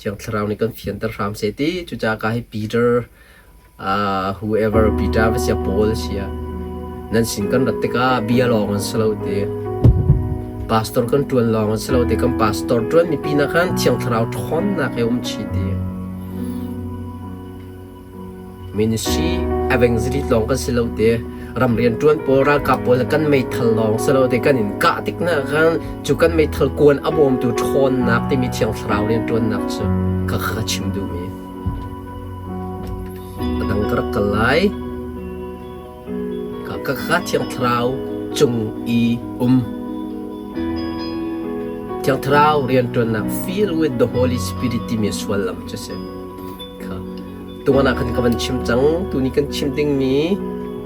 Thiang Thlarau nih kan fianter hram seh ti cucaah ka hi Peter uh, whoever Peter va sia Paul sia nan sin kan rat tikah bia lawng an si lo ti pastor kan tuan lawng an si lo ti kan pastor tuan mi pina khan Thiang Thlarau ṭhawnnak he um chi ti Ministry evangelist lawng kan si lo te ram rian ṭuan pawl ralkap pawl kan meithal lawng si lo te kan in kah tik na khan cu kan meithal kuan a bawmtu ṭhawnnak timi thiang thlarau rian ṭuannak cu ka ka chim duhmi a dang ka rak kal lai ka ka ka thiang thlarau cung i um thiang thlarau rian ṭuannak fill with the Holy Spirit timi suallam cu si Kha tuan ah khan ka van chim cang. Tuni kan chim dingmi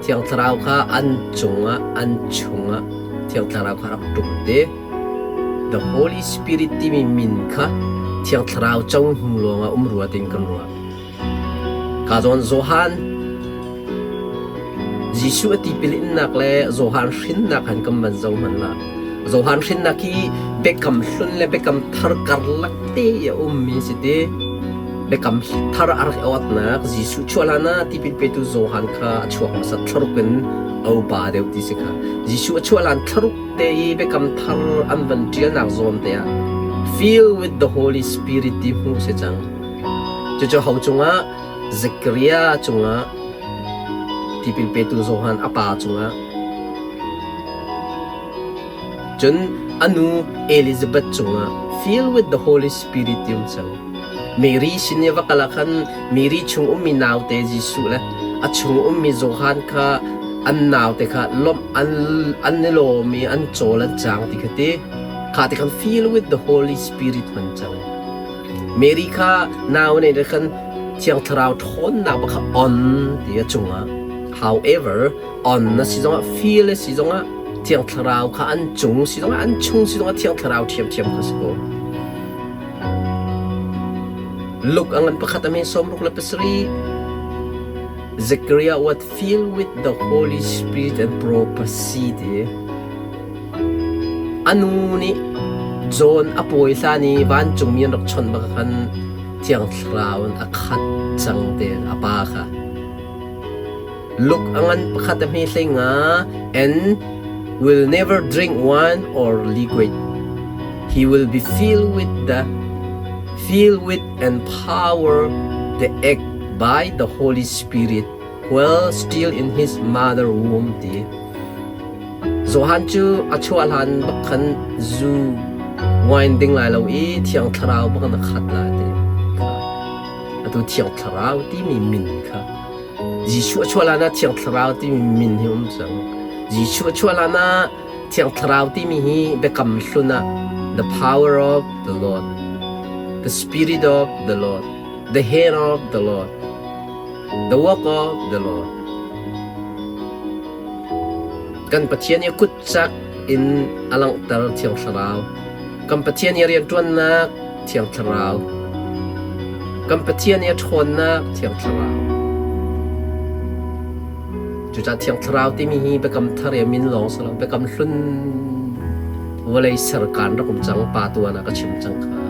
Thiang Thlarau kha an cungah, an chungah Thiang Thlarau kha rak ṭum te. The Holy Spirit timi min kha Thiang Thlarau co hnu lawngah um rua tiin kan ruah. Ka zawn Johan Jesuh a tipil innak le Johan hrinnak han kan van zoh hmanh lah. Johan hrinnak hi biakam hlun le biakam thar karlak te i a ummi si ti. Biakam thar a rak i awtnak Jesuh chuah hlan ah tipil petu Johan kha a chuak hmasa thlaruk in a upa deuh ti si kha. Jesuh a chuah hlan thlaruk te i biakam thar an van ṭialnak zawn te ah fill with the Holy Spirit ti hmuh si cang. Cucu ho cungah? Zechariah cungah tipil petu Johan a pa cungah cun a nu Elizabeth cungah fill with the Holy Spirit ti um cang. Mary sin i va kal ah khan Mary chung ummi naute Jesuh le a chung ummi Johan kha an naute kha lawmh an an i lawm i an cawl an cang ti kha ti. Kha ti khan fill with the Holy Spirit hman cang. Mary kha nau nei le khan Thiang Thlarau ṭhawnnak bak kha on ti a cungah. However, on na si zongah feel a si zongah Thiang Thlarau kha an cung si zongah an chung si zongah Thiang Thlarau ṭhiamṭhiam kha si ko. Luke a ngan pakhat a me 67 Zechariah was filled with the Holy Spirit and prophesied. A nu nih John a pawi hlan i vancungmi an rak chawnh bak khan Thiang Thlarau in a khat cang te a pa kha. Luke a ngan pakhat a hme hlei nga and will never drink wine or liquid. He will be filled with the filled with and power the egg by the Holy Spirit while still in his mother womb ti. Johan cu a chuah hlan bak khan zu wine ding lai lo i Thiang Thlarau bak in a khat lai ti. Atu Thiang Thlarau timi min kha Jesuh a chuah hlan ah Thiang Thlarau timi min hi um cang. Jesuh a chuah hlan ah Thiang Thlarau timi hi biakam hlun ah the power of the Lord, the spirit of the Lord, the hand of the Lord, the work of the Lord. Kan Pathian i kutcak in a langhter Thiang Thlarau. Kan Pathian i rianṭuannak Thiang Thlarau. Kan Pathian i a ṭhawnnak Thiang Thlarau. Cucaah Thiang Thlarau timi hi Biakam Thar i a min lawng si lo, Biakam Hlun vawlei serkaan rak um cang pa tuan ah ka chim cang kha.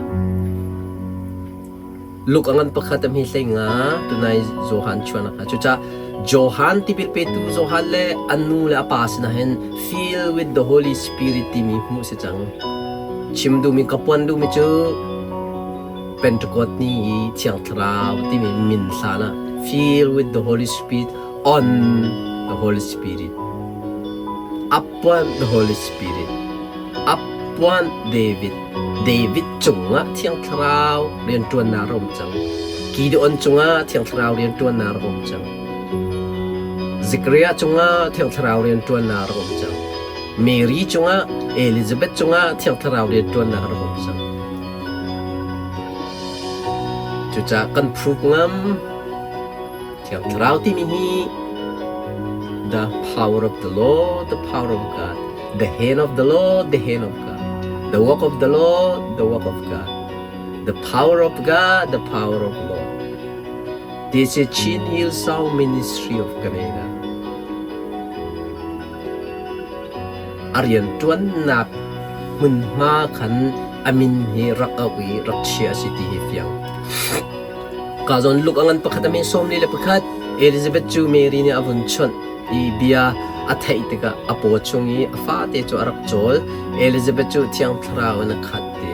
Luke a ngan pakhat a hme hlei nga tunai Johan chuan kha. Cucaah Johan tipil petu Johan le a nu le a pa sinah hin fill with the Holy Spirit timi hmuh si cang. Chim duhmi ka puan duhmi cu Pentecost ni i Thiang Thlarau timi min hlan ah fill with the Holy Spirit on the Holy Spirit upon the Holy Spirit upon David David cungah Thiang Thlarau rianṭuannak a um cang. Gideon cungah Thiang Thlarau rianṭuannak a um cang. Zechariah cungah Thiang Thlarau rianṭuannak a um cang. Mary cungah Elizabeth cungah Thiang Thlarau rianṭuannak a um cang. Cucaah kan proof ngam Thiang Thlarau timi hi the power of the Lord, the power of God, the hand of the Lord, the hand of God, the work of the Lord, the work of God, the power of God, the power of Lord. This is Chin Hill Song Ministry of Canada. A rianṭuannak hmunhma khan a min hi rak auh i rak chia a si ti hi fiang. Ka zawn luk a ngan pakhat a min 41 Elizabeth cu Mary nih a vun chawnh i bia a theih tikah a paw chung i a fate cu a rak cawl. Elizabeth cu Thiang Thlarau in a khat ti.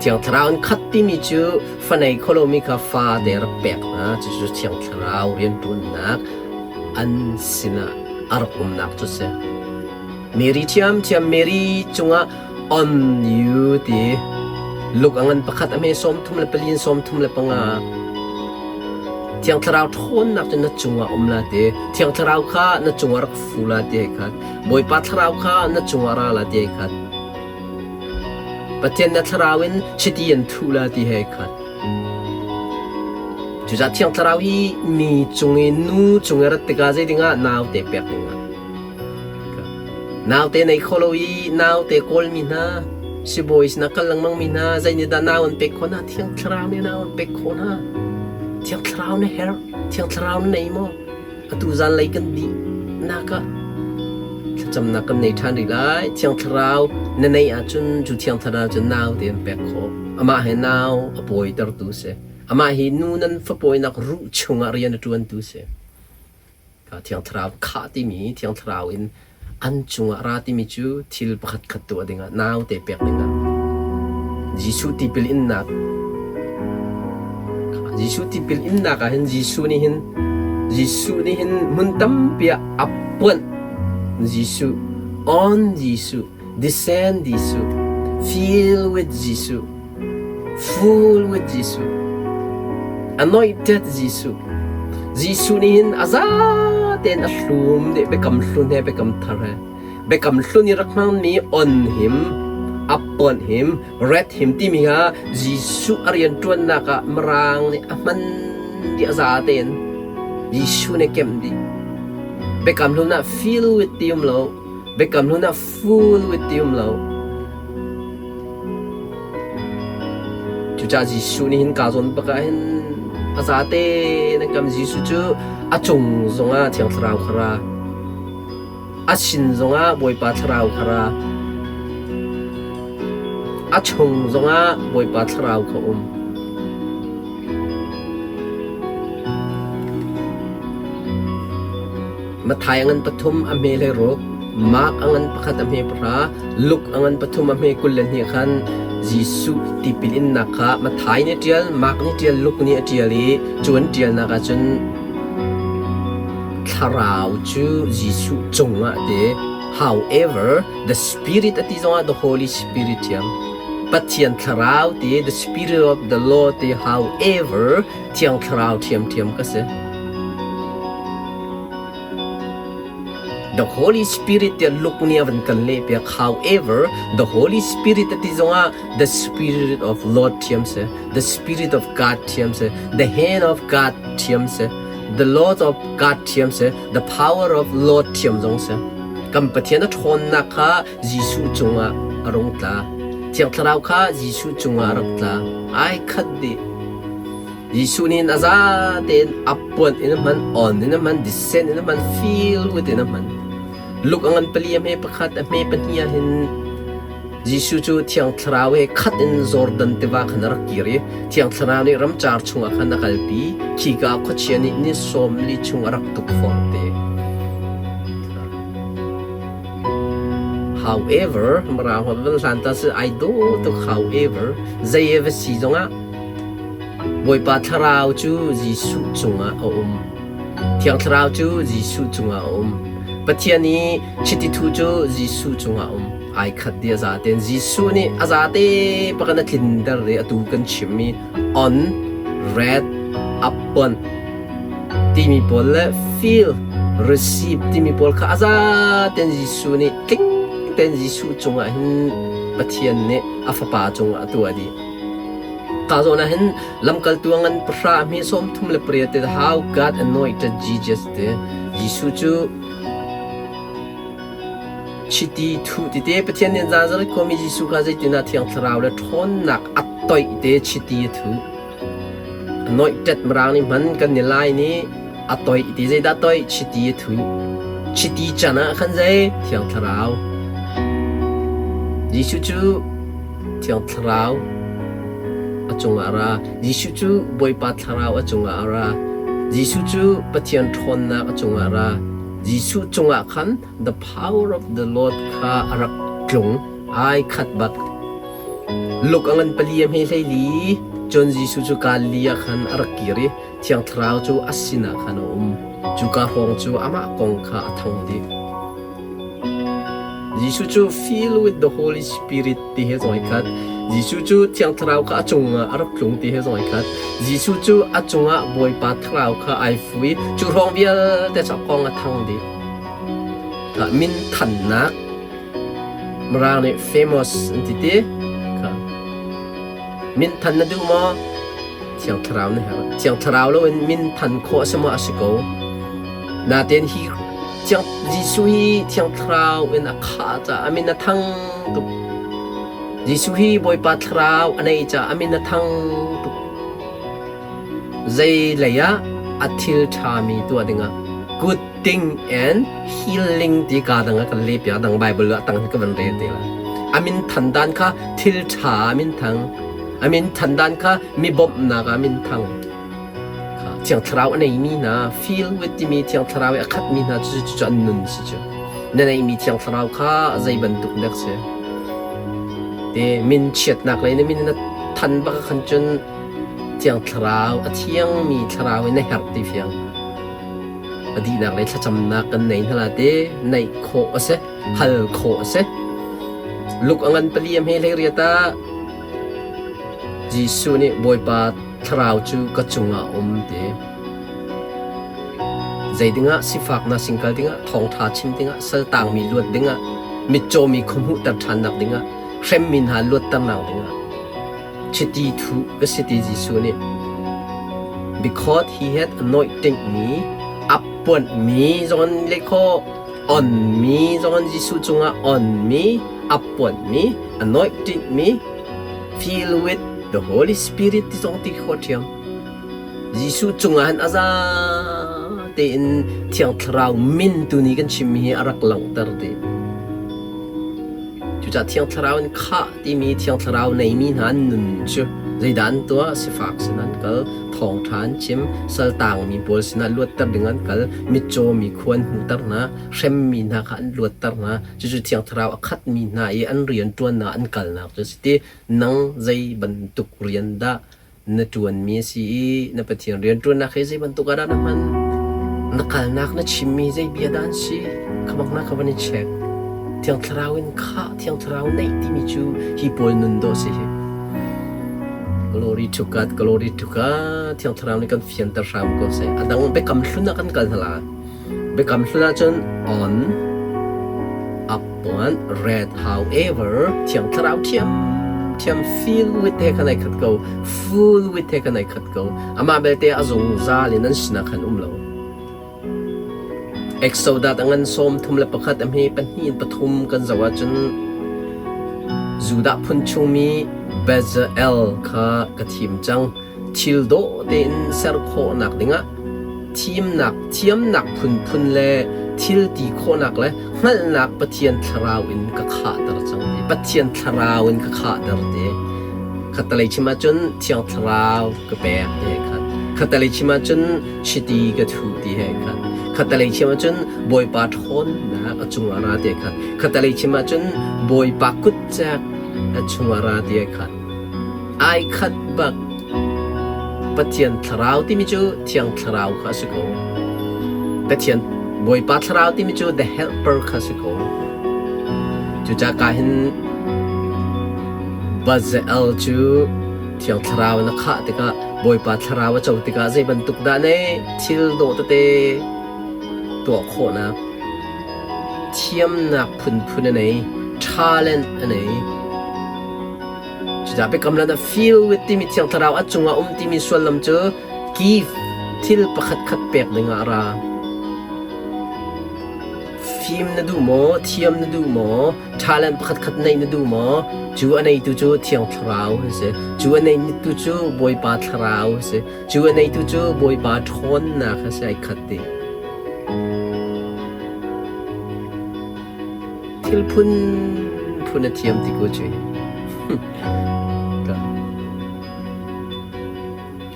Thiang Thlarau in khat timi cu fa nei kho lomi kha fa te rak pek hna. Cucu Thiang Thlarau rianṭuannak an sinah a rak umnak cu si. Mary ṭhiamṭhiam Mary cungah on you ti luk a ngan pakhat a hme 34 in 35 Thiang Thlarau ṭhawnnak cu na cungah um la ti Thiang Thlarau kha na cungah rak fu la ti ai khat Bawipa Thlarau kha na cungah ra la ti ai khat Pathian na Thlarau in chiti an thuh la ti he ai khat Cucaah Thiang Thlarau hi mi cung i nu cung i rat tikah zei dingah naute pek dingah naute nei kho lo i naute kawlmi hna sibawi sinah kal lengmang mi hna zei nih dah nau an pek khawh hna Thiang Thlarau nih nau an pek khawh hna Thiang Thlarau na herh Thiang Thlarau na nei maw atu zanlei kan dih nak ah thlacamnak kan nei ṭhan rih lai Thiang Thlarau na neih ahcun cu Thiang Thlarau cu naute an pek khawh amah he nau a pawitertu a si amah hi nu nan fapawinak ruh chungah rian a ṭuantu a si Thiang Thlarau khah timi Thiang Thlarau in an cungah ra timi cu thil pakhat khat tuah dingah naute pek dingah Jesuh tipil innak. Jesuh tipil innak ah hin Jesuh nih hin Jesuh nih hin hmun tampi ah a puanh Jesuh on Jesuh descend Jesuh fill with Jesuh full with Jesuh anointed Jesuh Jesuh nih hin a za tein a hlum dih biakam hlun he biakam thar he biakam hlun i rak hmangmi on him upon him ret him timi kha Jesuh a rianṭuannak ah Mirang nih a hman dih a za tein Jesuh nih kemh dih. Biakam hlun ah fill with ti um lo, biakam hlun ah full with ti um lo. Cucaah Jesuh nih hin kaa zawn bak ah hin a za tein a kam Jesuh cu a cung zongah Thiang Thlarau kha ra. A sin zongah Bawipa Thlarau kha ra. A chung zongah Bawipa Thlarau kha um. Matthai a ngan pathum a hme hlei ruk, Mark a ngan pakhat a hme pahra, Luke a ngan pathum a hme 22 khan Jesuh tipil innak kha Matthai nih a ṭial, Mark nih a ṭial, Luke nih a ṭial i cu an ṭialnak ah cun Thlarau cu Jesuh cungah te however the Spirit a ti zongah the Holy Spirit thiam Pathian Thlarau ti the Spirit of the Lord ti however Thiang Thlarau ṭhiamṭhiam ka si. The Holy Spirit tiah Luke nih a van kan leh piak. However, the Holy Spirit a ti zongah the Spirit of Lord ṭhiam si, the Spirit of God ṭhiam si, the hand of God ṭhiam si. The Lord of God ṭhiam si, the power of Lord ṭhiam zong si. Kan Pathian a ṭhawnnak kha Jesuh cungah a rung tla. Thiang Thlarau kha Jesuh cungah a rak tla. Ai khat dih. Jesuh nih a za tein upon in a hman, on in a hman, descend in a hman, feel with in a hman. Luk a ngan pali a hme pakhat, a hme pahnih ah hin Jesuh cu Thiang Thlarau he khat in Jordan tiva khan a rak kir i Thiang Thlarau nih ramcar chungah khan a kalpi. Khika ah khuachia nih ni sawm li chung a rak tukforh te. However, Mirang holh van hlan ta si ai dawh tuk however, zei e va si zongah Bawipa Thlarau cu Jesuh cungah a um. Thiang Thlarau cu Jesuh cungah a um. Pathian i chiti thu cu Jesuh cungah a um. Ai khat dih a zaten Jesuh nih a zate pakan a tlinter i atu kan chimmi on, red, upon timi pawl le feel, receive timi pawl kha a zaten Jesuh nih tling tein Jesuh cungah hin Pathian nih a fapa cungah a tuah dih. Ka zawn ah hin lamkaltu a ngan pahra a hme 38 te how God anointed Jesus te Jesuh cu chiti thuh ti te Pathian nih Nazareth khuami Jesuh kha zeitinah Thiang Thlarau le ṭhawnnak a toih te chiti a thuh. Anointed mirang nih hman kan ni lai nih a toih ti zeidah toih chiti a thuh. Chiti can ah khan zei Thiang Thlarau. Jesuh cu Thiang Thlarau a cungah a ra. Jesuh cu Bawipa Thlarau a cungah a ra. Jesuh cu Pathian ṭhawnnak a cungah a ra. Jesuh cungah khan the power of the Lord kha a rak tlung. Ai khat bak. Luk a ngan pali a hme hleili. Cun Jesuh cu Galilee ah khan a rak kir i Thiang Thlarau cu a sinah khan a um. Cuka hrawng cu amah kong kha a thang dih. Jesuh cu fill with the Holy Spirit ti he zong ai khat. Jesuh cu Thiang Thlarau kha a cungah a rak tlung ti he zong ai khat. Jesuh cu a cungah Bawipa Thlarau kha ai fu i cu hrawng vialte cu a kong a thang dih. Min thannak Mirang nih famous an ti ti. Kha. Min than na duh maw? Thiang Thlarau na herh. Thiang Thlarau loin min than khawh a si maw? A si ko. Natein hi Thiang Jesuh hi Thiang Thlarau in a khah caah a min a thang tuk. Jesuh hi Bawipa Thlarau a nei caah a min a thang tuk. Zei lei ah a thil ṭhami tuah dingah good thing and healing ti ka dang ah kan le piak dang Bible ah tang ka van rel te la. A min than dan kha thil ṭha a min thang. A min than dan kha mi bawmhnak ah min thang. Thiang Thlarau a neimi hna fill with timi Thiang Thlarau i a khatmi hna cu cu an nun si cu. Na neimi Thiang Thlarau kha zei bantuk dek si. Te min chiatnak lei na min na than bak khan cun. Thiang Thlarau, a thiangmi Thlarau in na herh ti fiang. A dihnak le thlacamnak kan nei hna la te, neih khawh a si, hal khawh a si. Luk a ngan pali a hme hlei riat ah Jesuh nih Bawipa Thlarau cu ka cungah a um ti. Zei dingah sifaknak singkal dingah, thawngṭha chim dingah, saltangmi luat dingah, mitcawmi khuahmuhter ṭhannak dingah, hremmi hna luatternak dingah chiti thuh ka si ti Jesuh nih. Because he had anointing mi, appuanhmi zong an leh khawh, onmi zong an Jesuh cungah onmi, appuanhmi, anointing mi, fill with the Holy Spirit ti zong ti khawh ṭhiam. Jesuh cungah hin a za tein Thiang Thlarau min tu nih kan chimmi hi a rak langhter ti. Cucaah Thiang Thlarau in khah timi Thiang Thlarau neimi hna an nun cu zeidah an tuah? Sifak sin an kal, thawngṭha an chim, saltangmi pawl sinah luatter ding an kal, mitcaw mi khua an hmuhter hna, hremmi hna kha an luatter hna. Cucu Thiang Thlarau a khatmi hna i an rianṭuannak an kalnak cu a si ti. Nang zei bantuk rian dah na ṭuanmi a si i na Pathian rianṭuannak hi zei bantuk ah dah na hman? Na kalnak na chimmi zei bia dah an si? Kha bak na ka van i check. Thiang Thlarau in khah, Thiang Thlarau neih timi cu hi pawl nun dawh si hi. Glory to God, glory to God. Thiang Thlarau nih kan fianter hram ko seh. A dang biakam hlun ah kan kal hna lai. Biakam hlun ahcun on, upon, read, however, Thiang Thlarau ṭhiamṭhiam fill with he khan ai khat ko, full with he khan ai khat ko. Amah belte a zungzal in an sinah khan um lo. Exodus a ngan 31 a hme pahnih in pathum kan zoh ahcun Judah phun chungmi Bezalel kha ka thim cang. Thil dawh tein ser khawhnak dingah thimnak thiamnak phunphun le thil ti khawhnak le hngalhnak Pathian thlarau in ka khahter cang ti. Pathian thlarau in ka khahter ti. Khattalei chim ahcun Thiang Thlarau ka pek ti he khat. Khattalei chim ahcun chiti ka thuh ti he khat. Khattalei chim ahcun Bawipa ṭhawnnak a cungah ra ti he khat. Khattalei chim ahcun Bawipa kutcek a chungah ra ti he khat. Ai khat bak. Pathian Thlarau timi cu Thiang Thlarau kha a si ko. Pathian Bawipa Thlarau timi cu the helper kha a si ko. Cucaah ka hin Bazael cu Thiang Thlarau in a khah tikah Bawipa Thlarau a co tikah zei bantuk dah ne thil dawh tete tuah khawhnak thiamnak phunphun a nei, talent a nei. Cucaah biakam lan ah fill with timi Thiang Thlarau a cungah um timi sullam cu give thil pakhat khat pek dingah a ra. Fim na duh maw? Thiam na duh maw? Talent pakhat khat neih na duh maw? Cu a neitu cu Thiang Thlarau a si. Cu a neitu cu Bawipa Thlarau a si. Cu a neitu cu Bawipa ṭhawnnak a si ai khat dih. Thil phunphun a thiam ti ko cu.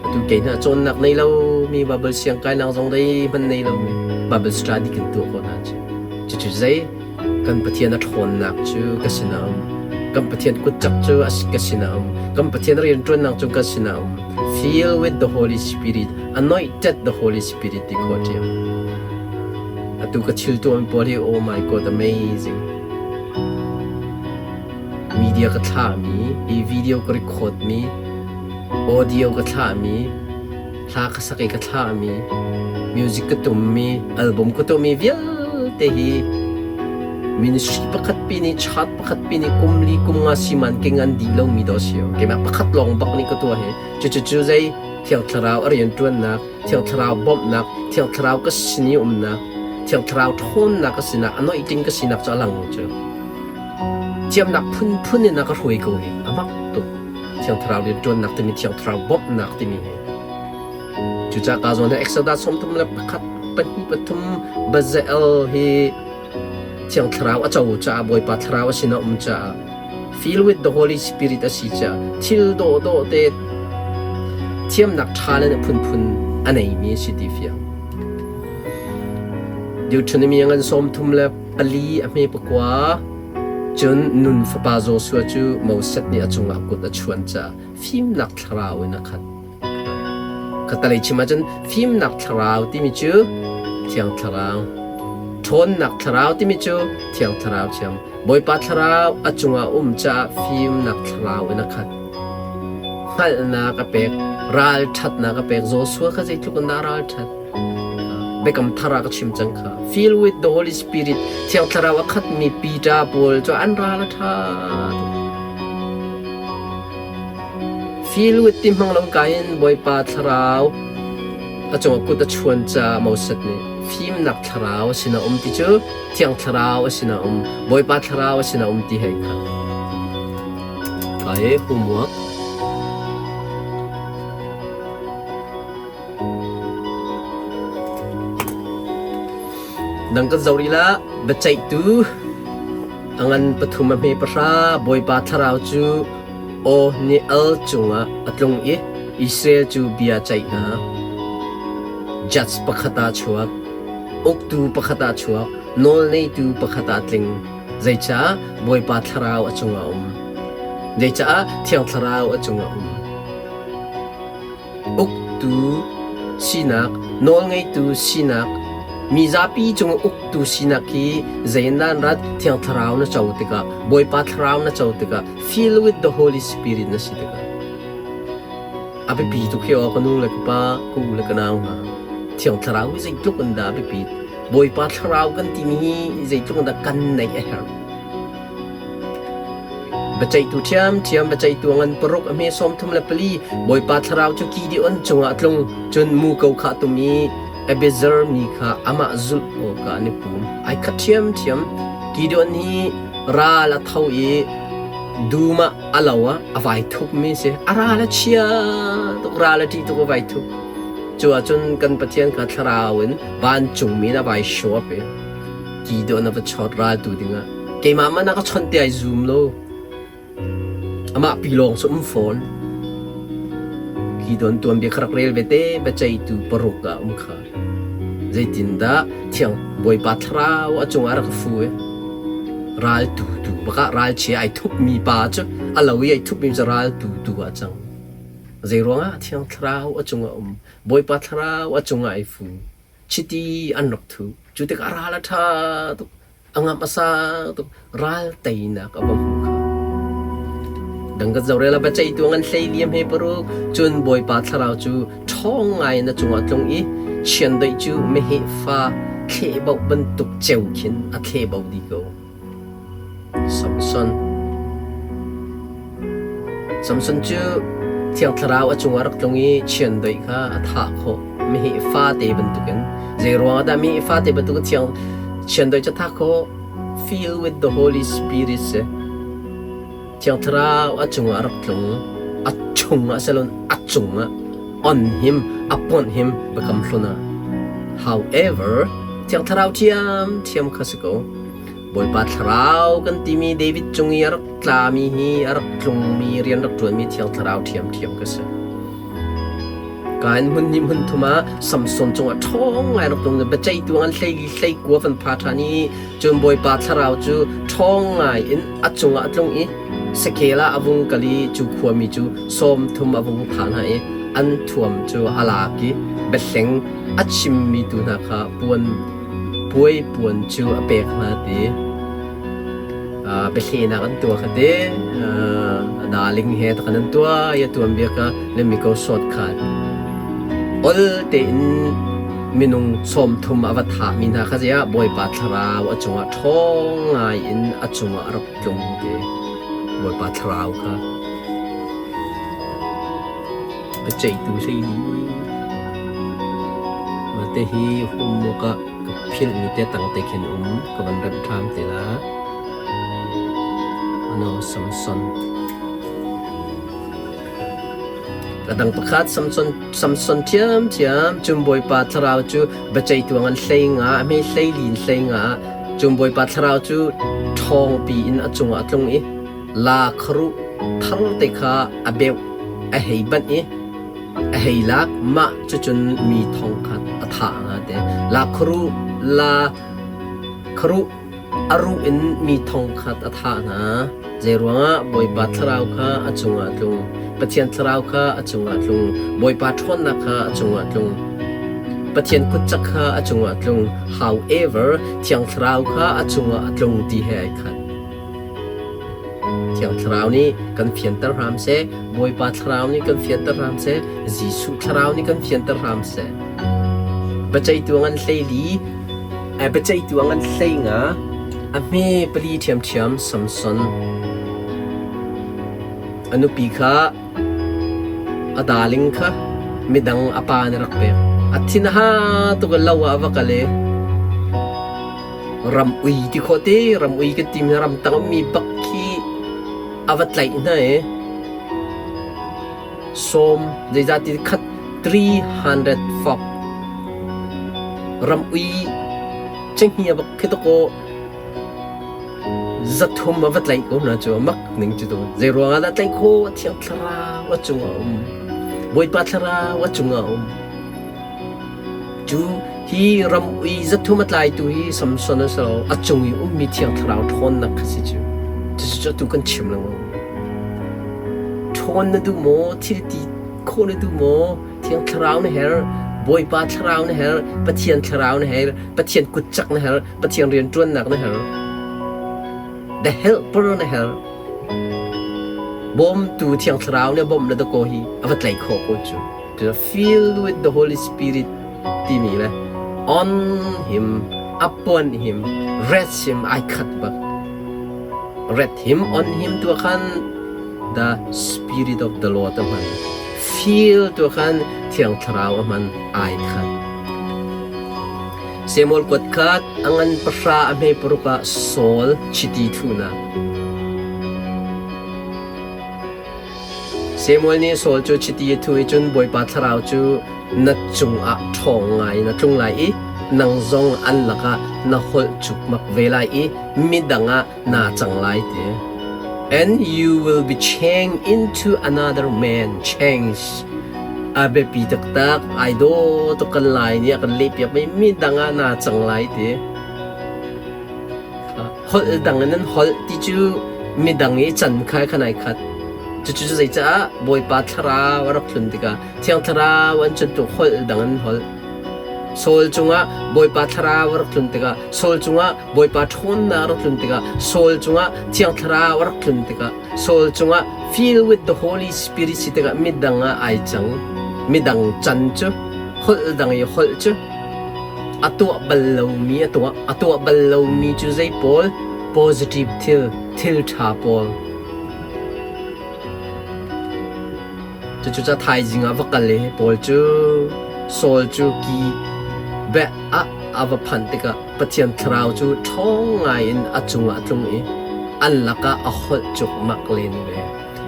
Atu kei hna cawnnak nei lo mi Bible siang kainak zong dei hman nei lo mi Bible study kan tuah ko hna cu. Cucu zei kan Pathian a ṭhawnnak cu ka sinah um. Kan Pathian kutcak cu ka sinah um. Kan Pathian rianṭuannak cu ka sinah um. Fill with the Holy Spirit, anointed the Holy Spirit ti khawh ṭiam. Atu ka thil tuahmi pawl hi oh my god amazing. Media ka thlahmi, hi video ka record mi, audio ka thlahmi, hla ka sak i ka thlahmi, music ka tummi, album ka tuahmi vialte hi ministry pakhat pi nih chart pakhat pi nih kum li kum nga siman king an dih lomi dawh si keimah pakhat lawng bak nih ka tuah hi cucu cu zei Thiang Thlarau a rianṭuannak Thiang Thlarau bawmhnak, Thiang Thlarau ka sin i umnak, Thiang Thlarau ṭhawnnak ka sinak, anointing ka sinak cu a lang cu. Thiamnak phunphun in a ka hruai ko hi a mak tuk. Thiang Thlarau rianṭuannak timi Thiang Thlarau bawmhnak timi hi. Cucaah ka zawn hi Exodus 31 pahnih pathum Bazael hi Thiang Thlarau a co caah Bawipa Thlarau a sin a um caah fill with the Holy Spirit a si caah thil dawhdawh te thiamnak ṭha le phunphun a neimi a si ti fiang. Deuteronomy ngan 34 a hme pakua cun nun fapa Joshua cu Moses nih a cungah kut a chuan caah fimnak thlarau in a khat. Khatalei chim ahcun fimnak thlarau timi cu Thiang Thlarau. Ṭhawnnak thlarau timi cu Thiang Thlarau thiam. Bawipa thlarau a cungah um caah fimnak thlarau in a khat. Hngalhnak a pek, ralṭhatnak a pek. Joshua kha zeitluk in dah ralṭhat? Biakam thar ah ka chim cang kha. Fill with the Holy Spirit, Thiang Thlarau a khatmi Peter pawl cu an ral a ṭha tuk. Fill with ti hmang lo ka in Bawipa thlarau a cungah kut a chuan caah Moses nih fimnak thlarau a sinah um ti cu Thiang Thlarau a sinah um, Bawipa thlarau a sinah um ti hei khat. Kai homework. Dang kan zoh rih la, biaceihtu a ngan pathum a hme pahra Bawipa thlarau cu aw nih al cungah a tlung i Israel cu bia ceih hna. Judge pakhat ah chuak, uktu pakhat ah chuak, nawlneitu pakhat ah tling. Zeicah Bawipa thlarau a cungah a um? Zeicah Thiang Thlarau a cungah a um? Uktu sinak, nawlngeitu sinak, mi zapi cung uktu sinak hi zeinan rat Thiang Thlarau na co tikah, Bawipa Thlarau na co tikah, fill with the Holy Spirit na si tikah. A biapi tuk hi aw ka nu le ka pa, ka u le ka nau hna. Thiang Thlarau hi zeitluk in dah a biapit. Bawipa Thlarau kan timi hi zeitluk in dah kan neih a herh. Biaceihtu ṭhiamṭhiam, biaceihtu a ngan paruk, a hme 34, Bawipa Thlarau cu Gideon cungah a tlung, cun muko kha a tum i Abiezer mi kha amah zulh awkah an i pum. Ai khat ṭhiamṭhiam. Gideon hi ral a tho i dum ah a lo ah a vai thupmi a si. A ral a chia tuk, ral a ṭih tuk a vai thup. Cu ahcun kan Pathian kha thlarau in vancungmi in a vai show up i Gideon a va chawt raltu dingah keimah man a ka chawnh ti ai zum lo. Amah pi lawng cu um fawn. Gideon tuanbia kha rak rel ve te biaceitu paruk ah um kha. Zeitindah thiang Bawipa thlarau a cungah rak fu i ral tu tu bakah ralchia ai thupmi pa cu a lo i ai thupmi cu ral tu tu ah cang. Zeiruangah thiang thlarau a cungah um Bawipa thlarau a cungah ai fu. Chiti an rak thu. Cu tikah ral a ṭha tuk, a ngamh a sang tuk, ral teinak a va hmu kha. Dangkat zorel a biaceihtu ngan hlei liam he paruk, cun Bawipa thlarau cu ṭhawng ngai in a cungah tlung i chiandeih cu meheh fa thlehboh bantuk ceu khin a thlehboh dih ko. Samson Samson cu Thiang Thlarau a cungah rak tlung i chiandeih kha a thah khawh. Meheh fate bantukin. Zeiruangah dah meheh fate bantukin thiang chiandeih cu a thah khawh? Fill with the Holy Spirit si. Thiang Thlarau a cungah rak tlung. A chungah silon a cungah on him, appoint him biakam hlun ah. However, Thiang Thlarau ṭhiamṭhiam kha si ko. Bawipa Thlarau kan timi David cung i a rak tlami hi a rak tlungmi rian rak ṭuanmi Thiang Thlarau ṭhiamṭhiam ka si. Kain hmun hnih hmun thum ah Samson cungah ṭhawng ngai rak tlung biaceihtu an hleili hleikua van pha ṭhan i cun Bawipa Thlarau cu ṭhawng ngai in a cungah a tlung i Sekel ah a vung kal i cu khuami cu 30 a vung thah hna i an thuam cu a lak i biahleng a chimmi tu hna kha puan Puai puan cu a pek hna ti. Biahlehnak an tuah kha ti. Darling he kan an tuah i a tuanbia kha let me go short khan. Ol tein minung 30 a va thahmi hna kha ziah Bawipa thlarau a cungah ṭhawng ngai in a cungah a rak tlung ti. Bawipa thlarau kha. Biaceihtu hleili. Mah te hi homework ah ka philhmi te tang te khin um ka van remh ṭhan te la. Ano Samson. A dang pakhat Samson Samson ṭhiamṭhiam cun Bawipa thlarau cu biaceihtu ngan hlei nga a hme hlei lin hlei nga cun Bawipa thlarau cu ṭhawngpi in a cungah a tlung i La kharuh thar te kha a beuh a hei banh i a hei lak mah cucun mi thongkhat a thah hnga te. La kharuh la kharuh a ruh in mi thongkhat a thah hna. Zeiruangah Bawipa thlarau kha a cungah a tlung. Pathian thlarau kha a cungah tlung. Bawipa ṭhawnnak kha a cungah tlung. Pathian kutcak kha a cungah tlung. However, Thiang Thlarau kha a cungah a tlung ti he ai khat. Thiang Thlarau nih kan fianter hram seh. Bawipa Thlarau nih kan fianter hram seh. Jesuh Thlarau nih kan fianter hram seh. Biaceihtu ngan 14, biaceihtu ngan 15, a hme pali ṭhiamṭhiam Samson. A nupi kha a darling kha midang a pa nih a rak pek. A thin a ha tuk i lo ah a va kal i ram ui ti khawh ti ram ui kan timi ram tang ummi bak khi a va tlaih hna i sawm zeizah ti khat 300 fok ram ui cenghngia bak khi takaw 300 a va tlaih ko hna cu a mak ning cu tu. Zei ruangah dah tlaih khawh? Thiang Thlarau a cungah a um. Bawipa Thlarau a cungah a um. Cu hi ram ui 300 a tlaitu hi Samson a si lo, a cung i ummi Thiang Thlarau ṭhawnnak kha si cu. Cucu atu kan chim lengmang. Ṭhawn na duh maw? Thil ti khawh na duh maw? Thiang Thlarau na herh. Bawipa Thlarau na herh. Pathian Thlarau na herh. Pathian kutcak na herh. Pathian rianṭuannak na herh. The helper na herh. Bawmtu Thiang Thlarau nih a bawmh le dakaw hi a va tlai khawh ko cu. To fill with the Holy Spirit timi le on him, upon him, rest him ai khat bak. Ret him, on him tu khan the Spirit of the Lord a hman. Feel tu khan Thiang Thlarau a hman ai khat. Samuel kuat khat a ngan pahra a hme paruk ah Saul chiti thuhnak. Samuel nih Saul cu chiti a thuh i cun Bawipa thlarau cu na cungah ṭhawng ngai in a tlung lai i nang zong an lakah na holh cukmak ve lai i midang ah naa cang lai ti. And you will be changed into another man, changed. A biapi taktak, ai daw tuk kan lai nih a kan lehpiak mi midang ah naa cang lai ti. Holh dang in an holh ti cu midang i can kha khan ai khat. Cucu cu zeicaah Bawipa thlarau a rak tlun tikah Thiang Thlarau an cun tuk holh dang an holh. Saul cungah Bawipa Thlarau a rak tlun tikah Saul cungah Bawipa ṭhawnnak a rak tlun tikah Saul cungah Thiang Thlarau a rak tlun tikah Saul cungah fill with the Holy Spirit si tikah midang ah ai cang. Midang can cu holh dang i holh cu a tuah bal lomi a tuah a tuah bal lomi cu zei pawl positive thil thil ṭha pawl Cucu ca thaizing ah va kal i Paul cu Saul cu ki beh ah a va phanh tikah Pathian thlarau cu ṭhawng ngaiin a cungah a tlung i an lakah a holh cukmak len ve.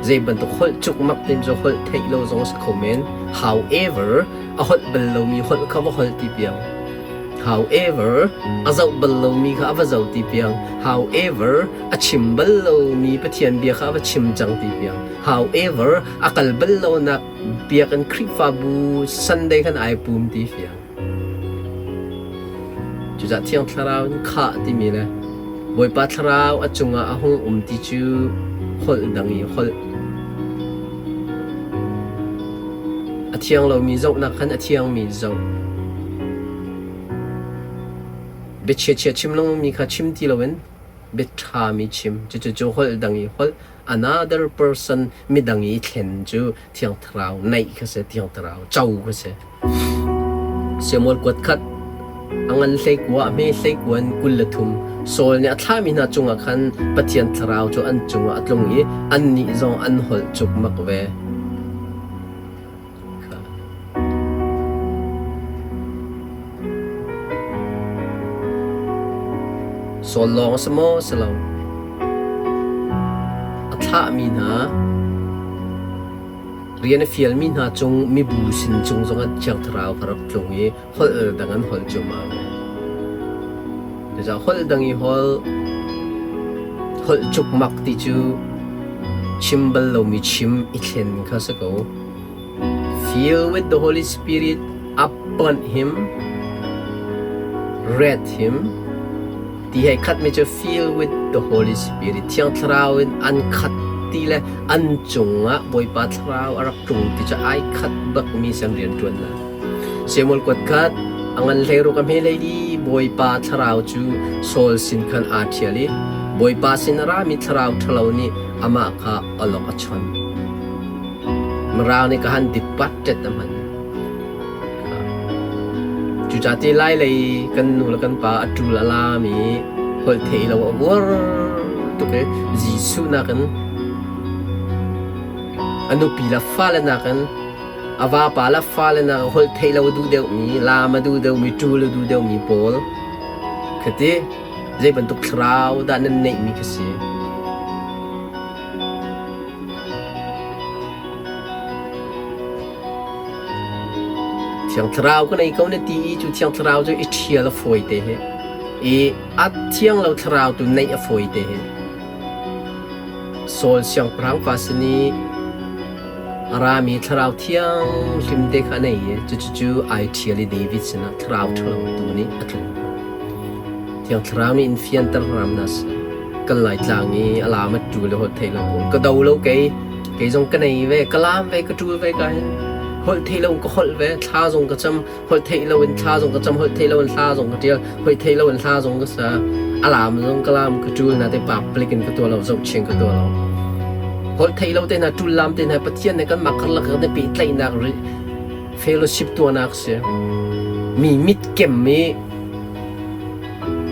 Zei bantuk holh cukmak timi cu holh theih lo zong a si kho men. However, a holh bal lomi holh kha va holh ti piang. However, a zoh bal lomi kha a va zoh ti piang. However, a chim bal lomi Pathian bia kha a va chim cang ti piang. However, a kal bal lonak biakinn Khrihfabu Sunday khan ai pum ti fiang. Cucah Thiang Thlarau in khah timi le Bawipa Thlarau a cungah a hung um ti cu holh dang i holh. A thiang lomi zohnak khan a thiangmi zoh. Biachia chim lengmangmi kha chim ti loin bia ṭhami chim. Cucu cu holh dang i holh another person midang i thlen cu Thiang Thlarau naih kha si, Thiang Thlarau co kha si. Samuel kuat khat a ngan 19 a hme hleikuan 23 Saul nih a thlahmi hna cungah khan Pathian Thlarau cu an cungah a tlung i annih zong an holh cukmak ve. Saul lawng a si maw? Si lo. A thlahmi hna, rian a fialmi hna cung mibu sin cung zongah Thiang Thlarau kha rak tlung i holh dang an holh cuahmah ve. Cucaah holh dang i holh, holh cukmak ti cu chim bal lomi chim i thlen kha si ko. Fill with the Holy Spirit upon him, read him, ti hei khatmi cu fill with the Holy Spirit, Thiang Thlarau in an khat ti. ti le an cungah Bawipa Thlarau a rak tlung ti cu ai khat bakmi si an rianṭuannak. Samuel kuat khat a ngan hleiruk a hme hlei i Bawipa Thlarau cu Saul sin khan aa ṭhial i Bawipa sin a rami thlarau ṭhalo nih amah kha awlok a chon. Mirang nih ka han dippat ṭet a hman. Cucaah ti lai lei kan nu le kan pa a ṭul a laam i holh thei lo a uar tuk i Jesuh nakin a nupi le fale nakin a vapa le fale nakin holh theih lo a duh deuhmi, laam a duh deuhmi, ṭul a duh deuhmi pawl khi ti zei bantuk thlarau dah nan neihmi khi si. Thiang Thlarau ka nei ko na ti i cu Thiang Thlarau cu i ṭhial a fawi te hi. I a thiang lo thlarau tu neih a fawi te hi. Saul siangpahrang pa sin i a rami thlarau thianghlim te kha a nei i cucu ai ṭhial i David sinah thlarau ṭhalo tu nih a tlun. Thiang Thlarau nih in fianter hram hna seh. Kan Laitlang i a lam a ṭul i holh theih lo pawl ka do lo kei. Kei zong ka nei ve, ka lam ve, ka ṭul ve ka hin. Holh theih lo in ka holh ve, thla zong ka cam, holh theih lo in thla zong ka cam, holh theih lo in hla zong ka ṭial, holh theih lo in hla zong ka sa. A lam zong ka lam ka ṭul na te public in ka tuah lo, zohching ka tuah lo. Holh theih lo te hna, ṭul lam te hna, Pathian he kanmah karlak kan i pehtlaihnak fellowship tuahnak si. Mi mit kem i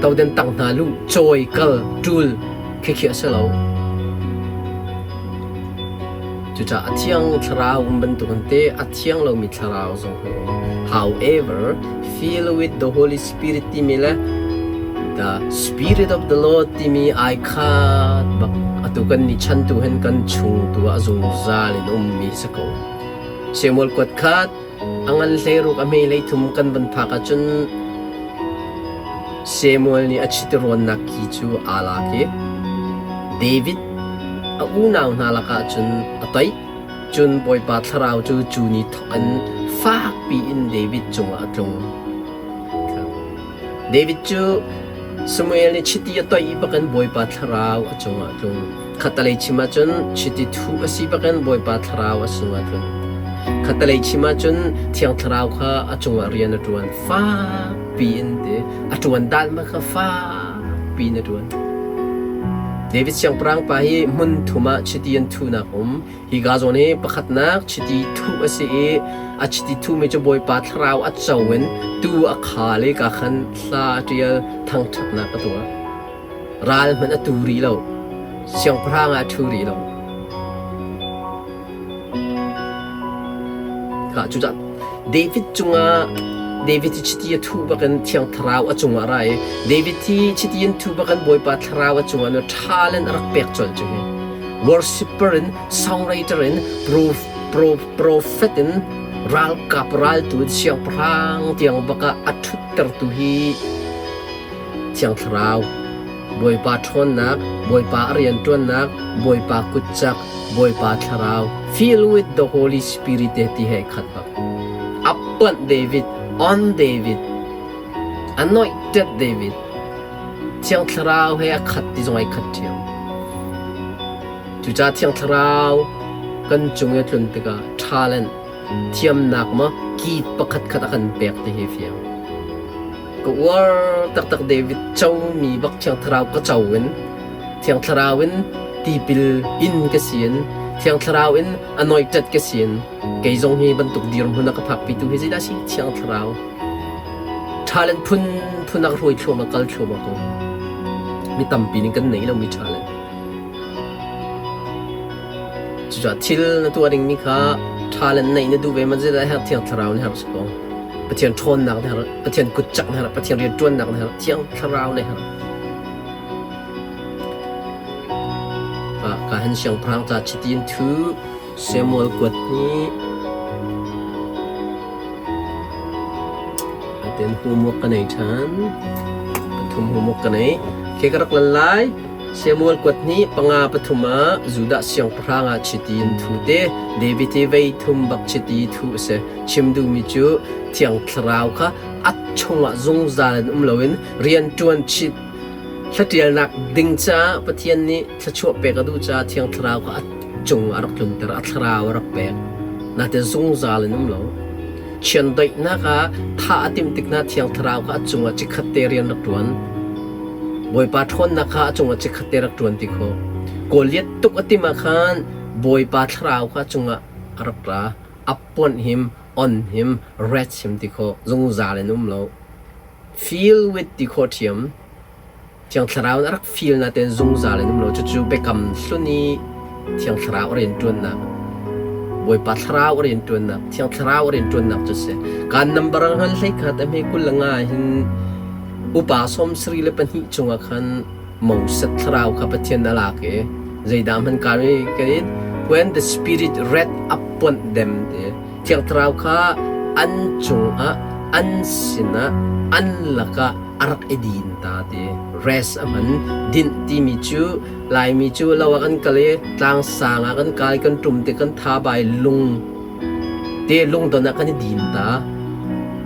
toden tang hna lu cawi kal ṭul khikhi a si lo. Cucaah a thiang thlarau um bantukin te a thiang lomi thlarau zong a um. However, fill with the Holy Spirit timi le the Spirit of the Lord timi ai khat bak atu kan ni chan tu hin kan chung tu ah zungzal in ummi si ko. Samuel kuat khat A ngan hleiruk a hme hleithum kan van phak ahcun Samuel nih a chiti-rawnnak ki cu aa lak i David a unau hna lakah cun a toih. Cun Bawipa thlarau cu cu ni thawk in fakpi in David cungah a tlung. David cu Samuel nih chiti a toih bakin Bawipa thlarau a cungah a tlung. Khattalei chim ahcun chiti thuh a si bakin Bawipa thlarau a cungah a tlung. Khattalei chim ahcun Thiang Thlarau kha a cungah rian a ṭuan fakpi in ti a ṭuan dalma kha fakpi in a ṭuan. David siangpahrang pa hi hmun thum ah chiti an thuhnak um. Hika zawn hi pakhatnak chiti thuh a si i a chiti thuhmi cu Bawipa thlarau a co in tuu a khal i ka khan hla a ṭial thangṭhatnak a tuah. Ral hmanh a tu rih lo. Siangpahrang ah a ṭhu rih lo. Khah cucah David cungah David hi chiti a thuh bakin Thiang Thlarau a cungah a ra i David hi chiti in thuh bakin Bawipa Thlarau a cungah ṭhal in a rak pek colh cu hi. Worshipper in, songwriter in, pro, pro, prophet in, ralkap raltu in siangpahrang tiang bakah a ṭhuttertu hi Thiang Thlarau, Bawipa ṭhawnnak, Bawipa a rianṭuannak, Bawipa kutcak, Bawipa Thlarau, fill with the Holy Spirit te ti he khat bak. Upon David, on David, anointed David, Thiang Thlarau he a khat ti zong ai khat ṭhiam. Cucaah Thiang Thlarau kan cung i a tlun tikah talent, thiamnak maw ki pakhat khat a kan pek ti hi fiang. Ka uar taktak David comi bak Thiang Thlarau ka co in Thiang Thlarau in tipil in ka si in Thiang Thlarau in anointed ka si in kei zong hi bantuk dirhmun a ka phakpitu hi zeidah si Thiang Thlarau talent phun phun a ka hruai thluahmah kal thluahmah ko mi tampi nih kan nei lomi talent Cucaah thil na tuah dingmi kha talent neih na duh ve ma zeidah herh Thiang Thlarau nih herh si ko. Pathian ṭhawnnak na herh, Pathian kutcak na herh, Pathian rianṭuannak na herh, Thiang Thlarau na herh. Ka han siangpahrang ca chiti in thu Samuel kuat ni Aten homework ka nei ṭhan. Pathum homework ka nei. Ke ka rak lan lai. Samuel kuat hnih panga pathum ah Judah siangpahrang ah chiti in thu te David hi vei thum bak chiti thu a si. Chim duhmi cu Thiang Thlarau kha a chungah zungzal in um loin rianṭuan chit. Hlatialnak ding caah Pathian nih thluachuah pek a duh caah Thiang Thlarau kha a cung a rak tlunter, a thlarau a rak pek. Natin zungzal in um lo. Chiandeihnak ah thah a timh tik hna Thiang Thlarau kha a cungah chikkhat te rian rak ṭuan. Bawipa ṭhawnnak kha a cungah chikkhat te rak ṭuan ti khawh. Goliath tuk a timh ah khan Bawipa Thlarau kha a cungah a rak ra. A ponh him, on him, ret him ti khawh. Zungzal in um lo. Feel with ti khawh ṭhiam. Thiang Thlarau in a rak feel natein zungzal in um lo. Cucu biakam hlun i Thiang Thlarau a rianṭuannak, Bawipa Thlarau a rianṭuannak, Thiang Thlarau a rianṭuannak cu a si. Kaan number a ngan hlei khat a hme 25 hin upa 72 cungah khan Moses Thlarau kha Pathian a lak i zeidah hman kaan i kan when the Spirit read upon them ti Thiang Thlarau kha an cungah an sinah an lakah a rak i din ta ti rest a hman dinh timi cu Laimi cu lo ah kan kal i tlang sang ah kan kai kan ṭum ti kan tha bai lung te lungdon ah kan i din ta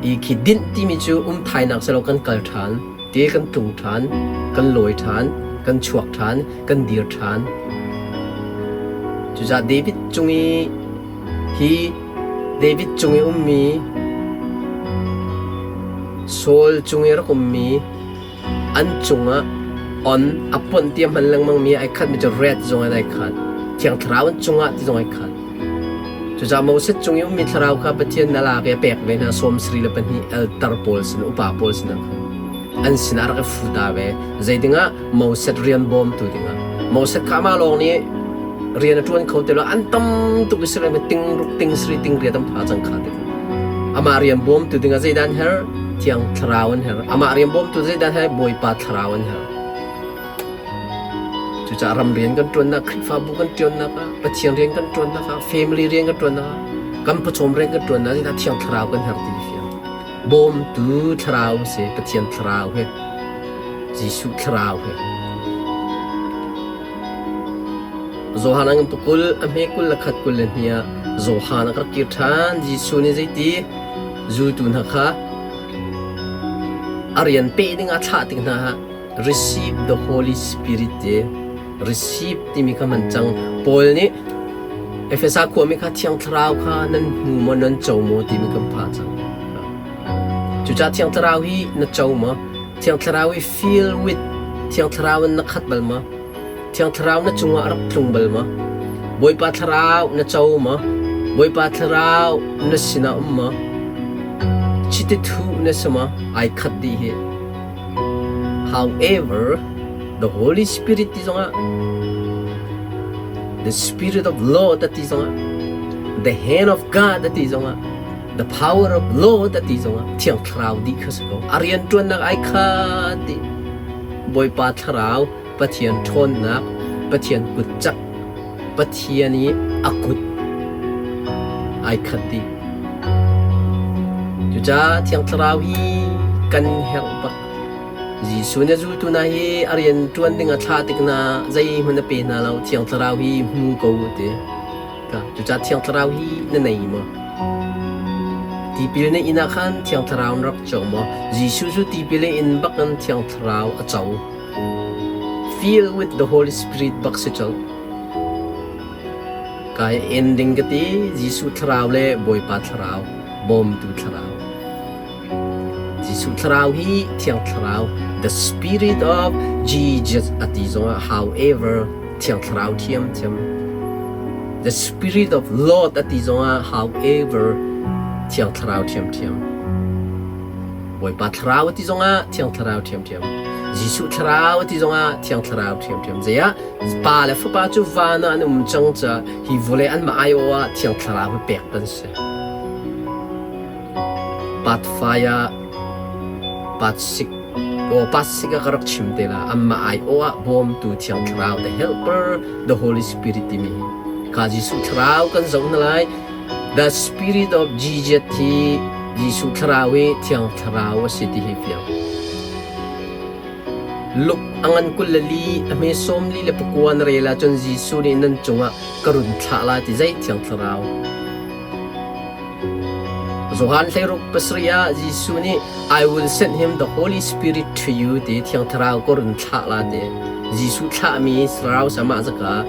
i khi dinh timi cu um thainak si lo kan kal ṭhan te kan tlung ṭhan kan lawi ṭhan kan chuak ṭhan kan dir ṭhan cucaah David cung i hi David cung i ummi Saul cung i rak ummi an cungah on a ponh ti a hman lengmangmi ai khatmi cu red zong in ai khat. Thiang Thlarau an cungah ti zong ai khat. Cucaah Moses cung i ummi thlarau kha Pathian na lak i a pek ve hna 72 eltar pawl sin upa pawl sinah khan an sinah a rak i fu ta ve. Zeidingah Moses rian bawmtu dingah. Moses kha amah lawng nih rian a ṭuan kho ti lo an tam tuk Israel mi ting ruk ting sri ting riat an pha cang kha ti amah rian bawmtu dingah zeidah an herh thiang thlarau an herh amah rian bawmtu zeidah an herh bawipa thlarau an herh cucaah ram rian kan ṭuannak Khrihfabu kan ṭuannak ah Pathian rian kan ṭuannak ah family rian kan ṭuannak ah kan pawcawm rian kan ṭuannak ah thiang thlarau kan herh ti fiang bawmtu thlarau si Pathian thlarau he Jesuh thlarau he Johan an pakul a hme 21 22 ah Johan a rak kir ṭhan. Jesuh nih zeiti zultu hna kha a rian peh ding ah thlah tik hna ah receive the Holy Spirit ti receive timi kha man cang. Paul nih Efesa khuami kha Thiang Thlarau kha nan hmu maw nan co maw timi kan pha cang. Cucaah Thiang Thlarau hi na co maw? Thiang Thlarau hi fill with Thiang Thlarau in na khat bal maw? Thiang Thlarau na cungah a rak tlung bal maw? Bawipa Thlarau na co maw? Bawipa Thlarau na sinah um maw? Chiti thuh na si maw? Ai khat dih hi. However, the Holy Spirit ti zongah the Spirit of Lord ti zongah the hand of God ti zongah the power of Lord ti zongah Thiang Thlarau dih kha si ko. A rianṭuannak ai khat dih. Bawipa Thlarau Pathian ṭhawnnak, Pathian kutcak, Pathian i a kut ai khat dih. Cucaah Thiang Thlarau hi kan herh bak. Jesuh nih a zultu hna hi a rian ṭuan ding a thlah tik hna zeihmanh a pe hna lo. Thiang Thlarau hi hmu ko u ti. Cucaah Thiang Thlarau hi na nei maw? Tipil na in ah khan Thiang Thlarau na rak co maw? Jesuh cu tipil a in bak in Thiang Thlarau a co. Fill with the Holy Spirit bak si colh. Kai ending ka ti Jesuh Thlarau le Bawipa Thlarau, bawmtu Thlarau. Jesuh Thlarau hi Thiang Thlarau, the Spirit of Jesus a ti zongah however Thiang Thlarau thiamthiam. The Spirit of Lord a ti zongah however Thiang Thlarau thiamthiam. Bawipa Thlarau a ti zongah Thiang Thlarau ṭhiamṭhiam. Jesuh Thlarau a ti zongah Thiang Thlarau ṭhiamṭhiam. Zeiah Pa le Fapa cu van ah an um cang caah hi vawlei anmah aiawh ah Thiang Thlarau hi pek kan si. Part 5 ah part 6 oh part 6 ah ka rak chim te la anmah aiawh ah bawmtu Thiang Thlarau the Helper the Holy Spirit timi hi ka Jesuh Thlarau kan zoh hna lai The Spirit of Jesus hi Jesuh Thlarau hi Thiang Thlarau a si ti hi fiang. Luke a ngan 24 a hme 49 na rel ahcun Jesuh nih nan cungah ka run thlah lai ti zei Thiang Thlarau. Johan 16 pasarih ah Jesuh nih I will send him the Holy Spirit to you ti Thiang Thlarau ka run thlah la ti. Jesuh thlahmi thlarau sama zaka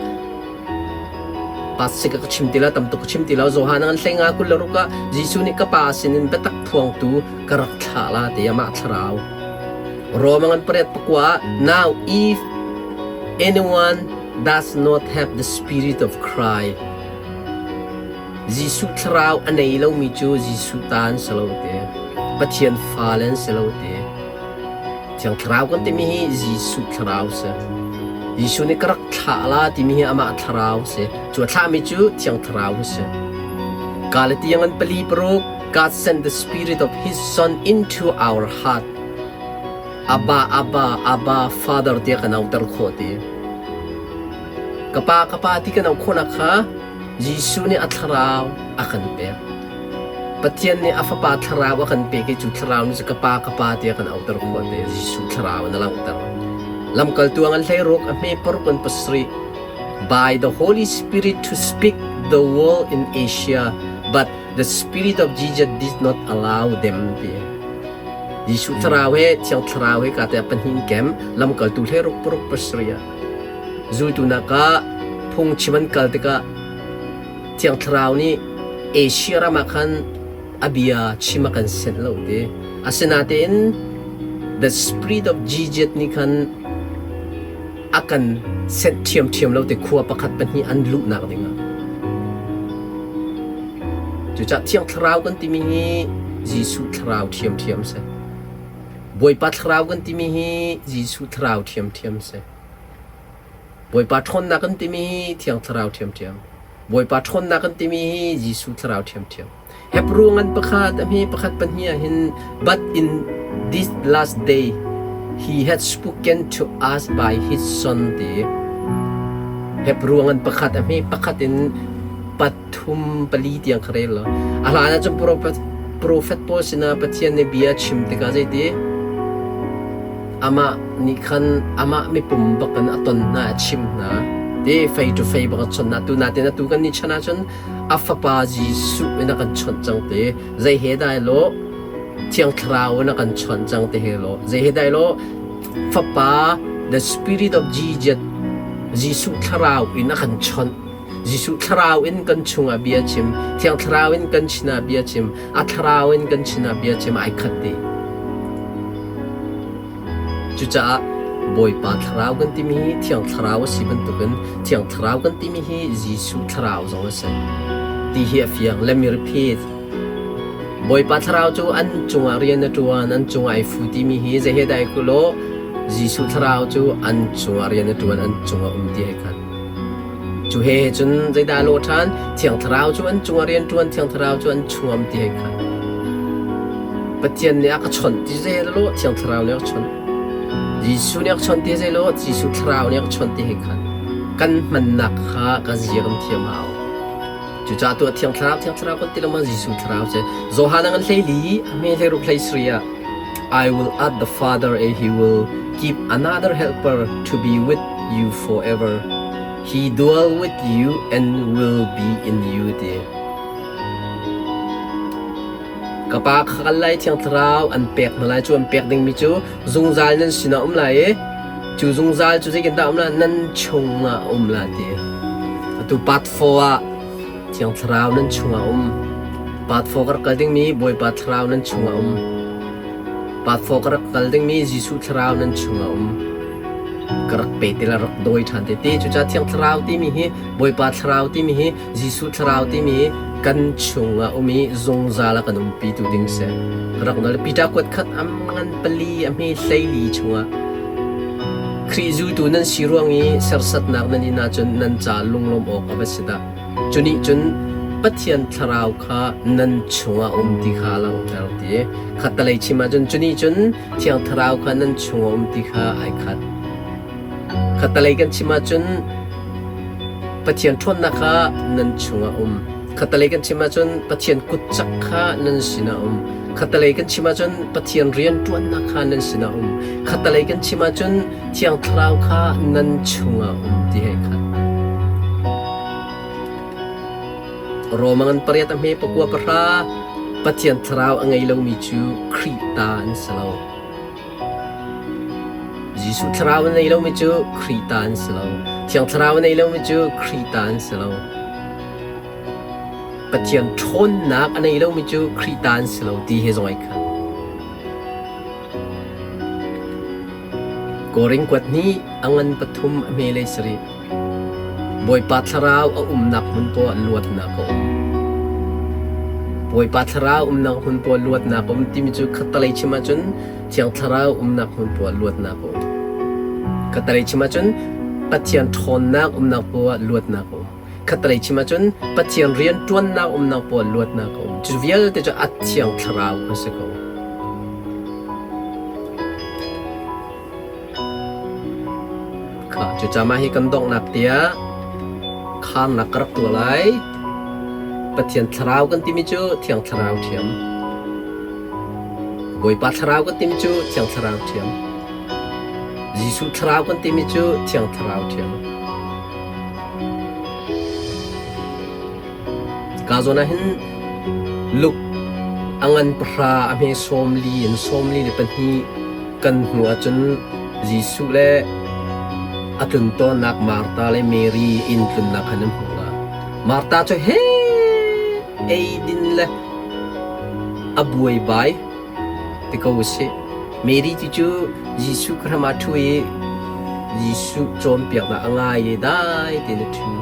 pasik ka chim ti la tam tuk ka chim ti lo Johan an hlei nga kul le ruk ah Jesuh nih ka pa sinin biatak phuangtu ka rak thlah la ti amah thlarau. Rome ngan pariat pakua now if anyone does not have the spirit of Christ Jesuh thlarau a nei lomi cu Jesuh ta an si lo ti. Pathian fale an si lo ti. Thiang thlarau kan timi hi Jesuh thlarau si. Jesuh nih ka rak thlah la timi hi amah thlarau si. Cu a thlahmi cu Thiang Thlarau si. Galatiang an pali paruk God sent the spirit of his son into our heart. Abba, Abba, Abba, Father tiah kan auter khawh ti. Ka pa, ka pa ti kan auh khawhnak kha Jesuh nih a thlarau a kan pek. Pathian nih a fapa thlarau a kan pek i cu thlarau nih cu ka pa ka pa tiah kan auhter khawh te Jesuh thlarau in a langhter. Lamkaltu an hleiruk a hme paruk an pasarih by the Holy Spirit to speak the world in Asia but the Spirit of Jesus did not allow them ti. Jesuh thlarau he Thiang Thlarau he ka te pahnih kem lamkaltu hleiruk paruk pasarih ah Zultu nak ah phungchim an kal tikah Thiang Thlarau nih Asia ram ah khan a bia chim a kan senh lo ti. Asinain the spirit of Jesus nih khan a kan senh ṭhiamṭhiam lo ti khua pakhat pahnih an luhnak dingah. Cucaah Thiang Thlarau kan timi hi Jesuh Thlarau ṭhiamṭhiam si. Bawipa Thlarau kan timi hi Jesuh Thlarau ṭhiamṭhiam si. Bawipa ṭhawnnak kan timi hi Thiang Thlarau ṭhiamṭhiam. Bawipa ṭhawnnak kan timi hi Jesuh Thlarau ṭhiamṭhiam. Hebrew ngan pakhat a hme pakhat pahnih ah hin but in this last day he had spoken to us by his son ti. Hebrew ngan pakhat a hme pakhat in pathum pali tiang kha rel lo. A hlan ah cun prophet prophet pawl sinah Pathian nih bia chim tikah zeiti Amah nih khan amah mipum bak in a ton hna, a chim hna. Ti fei to fei bak a chawnh hna. Tu natin atu kan ni chan ahcun a fapa Jesuh in a kan chawnh cang ti. Zei he dai lo Thiang Thlarau in a kan chawnh cang ti he lo. Zei he dai lo Fapa the Spirit of Jesus Jesuh Thlarau in a kan chawnh. Jesuh Thlarau in kan chungah bia chim, Thiang Thlarau in kan sinah bia chim, a Thlarau in kan sinah bia chim ai khat dih. Cucaah Bawipa Thlarau kan timi hi Thiang Thlarau a si bantukin Thiang Thlarau kan timi hi Jesuh Thlarau zong a si. Ti hi a fiang. Let me repeat. Bawipa Thlarau cu an cungah rian a ṭuan, an cungah ai fu timi hi zei he dah ai kulaw Jesuh Thlarau cu an cungah rian a ṭuan, an cungah um ti ai khat. Cu he cun zeidah a lawh ṭhan? Thiang Thlarau cu an cungah rianṭuan, Thiang Thlarau cu an chungam ti hei kha. Pathian nih a ka chawnh ti zei a lawh, Thiang Thlarau nih a ka chawnh. Jesuh nih a ka chawnh ti zei lawh, Jesuh Thlarau nih a ka chawnh ti hei kha. Kan hmannak kha ka zia kan thiam hau. Cucaah tuah Thiang Thlarau, Thiang Thlarau kan ti lengmang Jesuh Thlarau cu. Johan a ngan hleili, a hme hleiruk hlei sarih ah I will ask the Father and he will give another helper to be with you forever. He dwell with you and will be in you ti. Ka pa kha kal lai Thiang Thlarau an pek hna lai cu an pek dingmi cu zungzal nan sinah um lai i cu zungzal cu zeitindah um lai nan chungah um lai ti. Atu part 4 ah Thiang Thlarau nan chungah um. Part 4 ka rak kal dingmi Bawipa Thlarau nan chungah um. Part 4 ka rak kal dingmi Jesuh Thlarau nan chungah um. Ka rak pe ti la rak dawi ṭhan te ti. Cucaah Thiang Thlarau timi hi Bawipa Thlarau timi hi Jesuh Thlarau timi kan chungah um i zungzal a kan umpitu ding si. Ka rak nawl. Peter kuat khat am ngan pali a hme hleili chungah Khrih zultu nan si ruang i sersatnak nan in ahcun nan ca lunglawmh awk a va si dah. Cu nih cun Pathian Thlarau kha nan chungah um ti kha a langhter ti. Khattalei chim ahcun cu nih cun Thiang Thlarau kha nan chungah um ti kha ai khat. Khattalei kan chim ahcun Pathian ṭhawnnak kha nan chungah um. Khattalei kan chim ahcun Pathian kutcak kha nan sinah um. Khattalei kan chim ahcun Pathian rianṭuannak kha nan sinah um. Khattalei kan chim ahcun Thiang Thlarau kha nan chungah um ti hei khat. Roma ngan pariat a hme pakua pahra. Pathian Thlarau a ngei lomi cu Khrih ta an si lo. Jesuh Thlarau a nei lomi cu Khrih ta an si lo. Thiang Thlarau a nei lomi cu Khrih ta an si lo. Pathian ṭhawnnak a nei lomi cu Khrih ta an si lo ti he zong ai khat. Korin kuat hnih a ngan pathum a hmelei sarih. Bawipa Thlarau a umnak hmun poah luatnak a um. Bawipa Thlarau umnak hmun poah luatnak a um timi cu khattalei chim ahcun Thiang Thlarau umnak hmun poah luatnak a um. Khattalei chim ahcun Pathian ṭhawnnak umnak poah luatnak a um. Khattalei chim ahcun Pathian rianṭuannak umnak poah luatnak a um. Cu vialte cu a Thiang Thlarau kha si ko. Cucaah mah hi kan donghnak tiah kharnak ka rak tuah lai. Pathian Thlarau kan timi cu Thiang Thlarau ṭhiam. Bawipa Thlarau kan timi cu Thiang Thlarau ṭhiam. Jesuh Thlarau kan timi cu Thiang Thlarau ṭhiam. Ka zawn ah hin Luke a ngan pahra a hme 40 in 42 kan hmuh ahcun Jesuh le a tlun tawnnak Martha le Mary inn tlunnak khan an hmuh la. Martha cu he eidin le a buaibai ti ko usih. Mary ti cu Jesuh ka hram ah ṭhu i Jesuh cawnpiaknak a ngai i dai tein a ṭhu.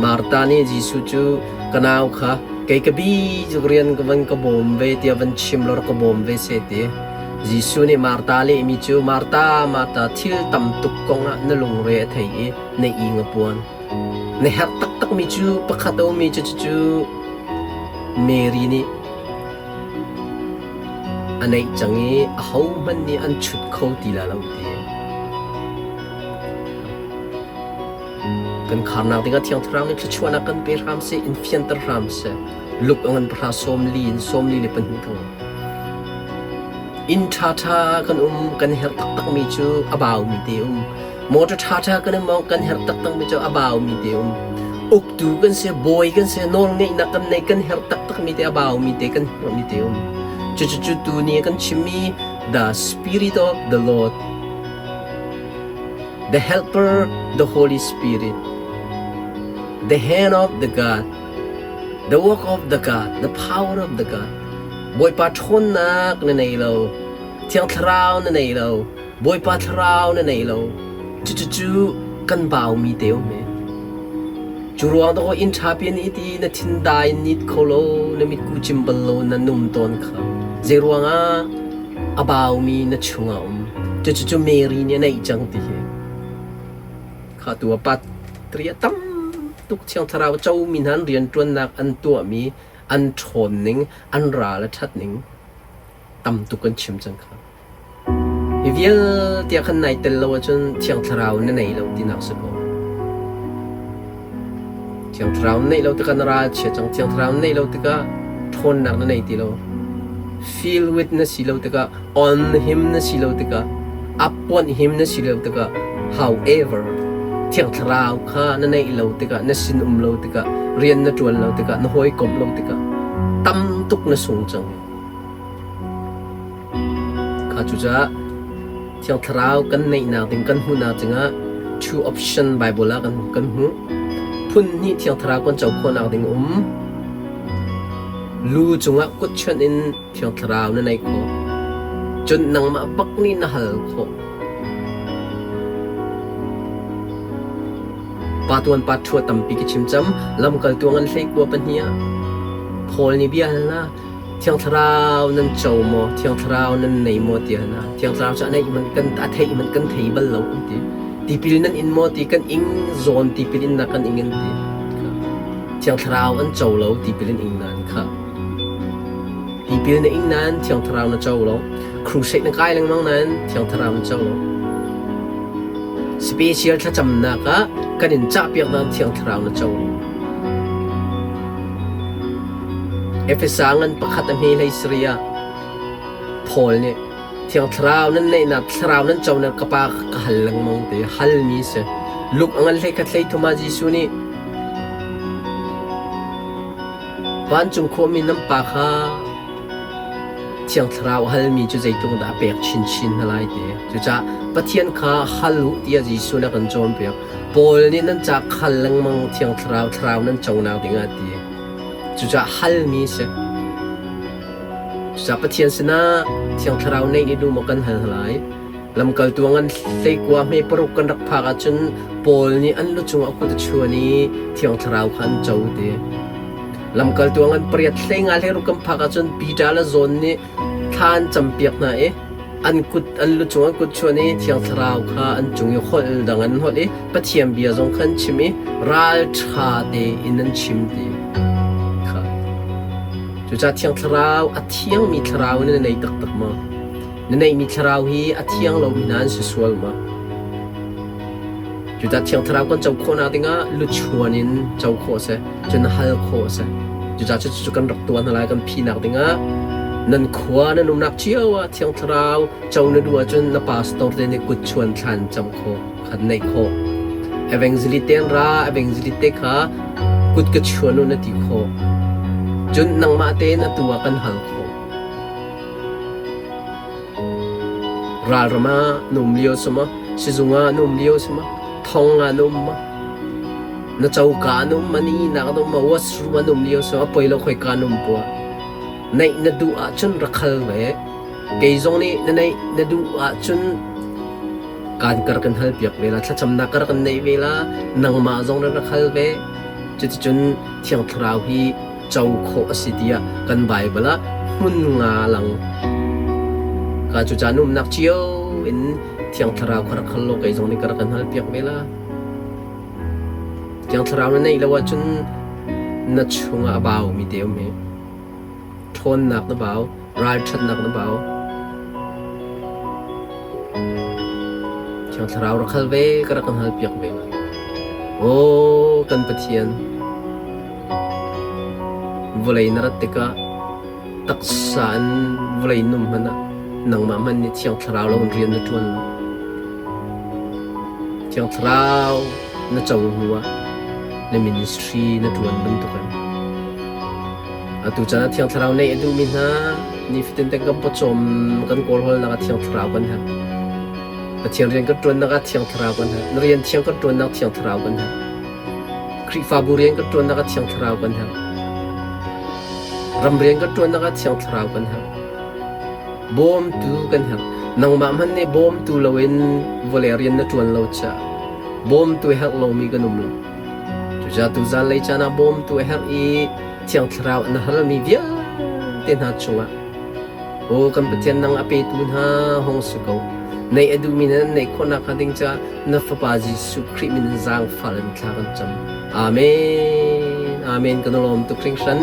Martha nih Jesuh cu ka nau kha kei ka bi cu rian ka van ka bawm ve tiah van chim law rak ka bawm ve seh ti. Jesuh nih Martha lehmi cu Martha, Martha, thil tam tuk kong ah na lungre a thei i na ing a puan. Na herh taktakmi cu pakhat a ummi cu cucu Mary nih a neih cang i ahohmanh nih an chut kho ti lai lo ti. Kan kharnak dingah Thiang Thlarau nih thluachuahnak kan pe hram seh, in fianter hram seh. Luk a ngan pahra 40 in 42 ko. Inn ṭhaṭha kan um, kan herh taktakmi cu a baumi te um. Motor ṭhaṭha kan um, kan herh taktakmi cu a baumi te um. Uktu kan si, bawi kan si, nawlngeihnak kan nei, kan herh taktakmi te a baumi te kan herhmi te um. Cucu tu ni kan chimmi the Spirit of the Lord the Helper, the Holy Spirit, the hand of the God, the work of the God, the power of the God. Bawipa ṭhawnnak na nei lo, Thiang Thlarau na nei lo, Bawipa Thlarau na nei lo. Cucu kan baumi te um e. Cu ruang dawh inn ṭha pian i ti na thin dai nit kho lo, na mitku cim bal lo, na num tawn kha. Zei ruangah a baumi na chungah um. Cucu Mary nih a neih cang ti hi. Kha tu a pat ria tam tuk Thiang Thlarau comi hna an rianṭuannak an tuahmi an ṭhawn ning an ral a ṭhat ning tam tuk an chim cang kha. Hi vialte ah khan nai tel lo ahcun Thiang Thlarau na nei lo tinak si ko. Thiang Thlarau na neih lo tikah na ral chia cang. Thiang Thlarau na neih lo tikah ṭhawnnak na nei ti lo. Fill with na si lo tikah on him na si lo tikah upon him na si lo tikah however Thiang Thlarau kha na neih lo tikah na sin um lo tikah rian na ṭuan lo tikah na hawikomh lo tikah tam tuk na sung cang. Kha cucaah Thiang Thlarau kan neihnak ding kan hmuhnak dingah two option Bible ah kan kan hmuh. Phun hnih Thiang Thlarau kan co khawhnak ding um. Lu cungah kut chuanh in Thiang Thlarau na neih khawh. Cun nangmah bak nih na hal khawh. Pa tuan pa ṭhua tampi ka chim cam. Lamkaltu ngan hlei kua pahnih ah Paul nih bia hal na Thiang Thlarau nan co maw? Thiang Thlarau nan nei maw? Tiah hna. Thiang Thlarau cu a neih hmanh kan a theih hmanh kan thei bal lo an ti. Tipil nan in maw ti kan ing zawn tipil innak kan ing an ti. Thiang Thlarau an co lo tipil in ing nain kha. Tipil na ing nain Thiang Thlarau na co lo. Crusade na kai lengmang nain Thiang Thlarau na co lo. Special thlacamnak ah kan in cahpiak nain Thiang Thlarau na co lo. Efesa ngan pakhat a hme hlei sarih ah Paul nih Thiang Thlarau nan neihnak Thlarau nan conak ka Pa ka hal lengmang ti halmi a si. Luke a ngan hlei khat hlei thum ah Jesuh nih. Vancung khuami nan Pa kha Thiang Thlarau a halmi cu zeitluk dah a pek chinchin hna lai ti. Cucaah Pathian kha hal u tiah Jesuh nih a kan cawnpiak. Paul nih nan ca khal lengmang Thiang Thlarau thlarau nan conak dingah a ti. Cucaah halmi a si. Cucaah Pathian sinah Thiang Thlarau neih nih duh maw kan hal hna lai. Lamkaltu ngan hleikua hme paruk kan rak phak ahcun Paul nih an lu cungah kut a chuan i Thiang Thlarau kha an co ti. Lamkaltu ngan pariat hleinga hleiruk kan phak ahcun Peter le John nih thla an campiak hna i an kut an lu cung an kut chuan i Thiang Thlarau kha an cung i holh dang an holh i Pathian bia zong kha an chim i ralṭha tein an chim ti kha. Cucaah Thiang Thlarau a thiangmi thlarau in na nei taktak maw? Na neihmi thlarau hi a thiang lomi hna an si sual maw? Cucaah Thiang Thlarau kan co khawhnak dingah luchuan in co khawh a si, cun hal khawh a si. Cucaah cucu kan rak tuah hna lai kan phinak dingah nan khua nan umnak cio ah Thiang Thlarau co na duh ahcun na pastor te nih kutchuan thlan cam khawh khan neih khawh. Evangelist te an ra, evangelist te kha kut ka chuan u na ti khawh. Cun nangmah tein atu ah kan hal khawh. Ralram ah na um lio si maw? Sizung ah na um lio si maw? Thong ah na um maw? Na coka ah na um ma? Na ihnak ah na um ma? Washroom ah na um lio si maw? A poi lo khoika na um poah. Neih na duh ahcun rak hal ve. Kei zong nih na neih na duh ahcun kaan kar kan hal piak ve la, thlacamnak kar kan neih ve la, nangmah zong na rak hal ve. Cuticun Thiang Thlarau hi co khawh a si tiah kan Baibal ah hmun nga lang. Ka cu caan umnak cio in Thiang Thlarau kha rak hal law kei zong nih ka rak kan hal piak ve la. Thiang Thlarau na neih lo ahcun na chungah a baumi te um hi. Ṭhawnnak na bau, ralṭhatnak na bau. Thiang Thlarau rak hal ve, ka rak kan hal piak ve. Aw kan Pathian, vawlei na rat tikah taksa in vawlei num hmanh ah nangmah hmanh nih Thiang Thlarau lo in rian na ṭuan lo. Thiang Thlarau na co hnu ah na ministry na ṭuan bantukin atu caan ah Thiang Thlarau neih a duhmi hna nifatin te kan pawcawm kan kawlhawlnak ah Thiang Thlarau kan herh. Pathian rian kan ṭuannak ah Thiang Thlarau kan herh. Na rian thiang kan ṭuannak Thiang Thlarau kan herh. Khrihfabu rian kan ṭuannak ah Thiang Thlarau kan herh. Ram rian kan ṭuannak ah Thiang Thlarau kan herh. Bawmtu kan herh. Nangmah hmanh nih bawmtu loin vawlei rian na ṭuan lo caah bawmtu a herh lomi kan um lo. Cucaah tuzaan lei caan ah bawmtu a herh i Thiang Thlarau na halmi vialte hna cungah Aw kan Pathian nang a petu hna hong si ko. Neih a duhmi nan neih khawhnak hnga ding caah na Fapa Jesuh Khrih min in zaangfah in thla kan cam. Amen. Amen. Kan lawm tuk hringhran.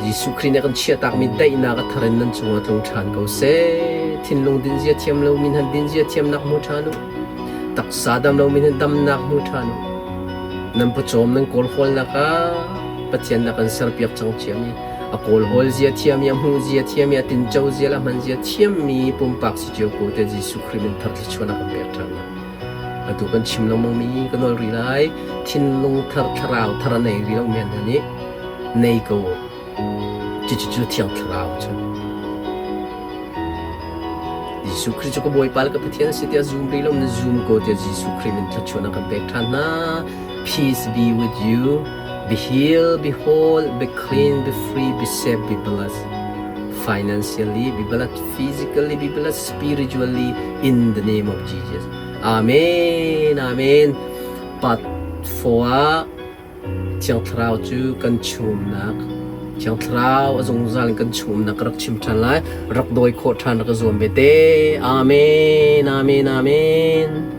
Jesuh Khrih nih a kan chiahtakmi daihnak a thar in nan cungah tlung ṭhan ko seh. Thinlung dinzia thiam lomi hna dinzia thiamnak hmu ṭhan u. Taksa dam lomi hna damnak hmu ṭhan u. Nan pawcawm nan kawlhawlnak ah Pathian na kan serpiak cang ciami a kawlhawl zia thiam i a hmuh zia thiam i a tinco zia le a hman zia thiammi pumpak si cio ko te Jesuh Khrih min thar thluachuah kan pek ṭhan. Atu kan chim lengmangmi ka nawl rih lai. Thinlung thar thlarau thar a nei rih lomi hna nih nei ko. Cucu cu Thiang Thlarau cu. Jesuh Khrih cu ka Bawipa le ka Pathian a si tiah zum rih lo na zum ko tiah Jesuh Khrih min thluachuah kan pek ṭhan hna. Peace be with you. Be healed, be whole, be clean, be free, be safe, be blessed. Financially, be blessed physically, be blessed spiritually in the name of Jesus. Amen. Amen. Part 4 ah Thiang Thlarau cu kan chumnak Thiang Thlarau a zungzal in kan chumnak ka rak chim ṭhan lai. Rak dawi khawh ṭhan rak ka zuam ve te. Amen. Amen. Amen.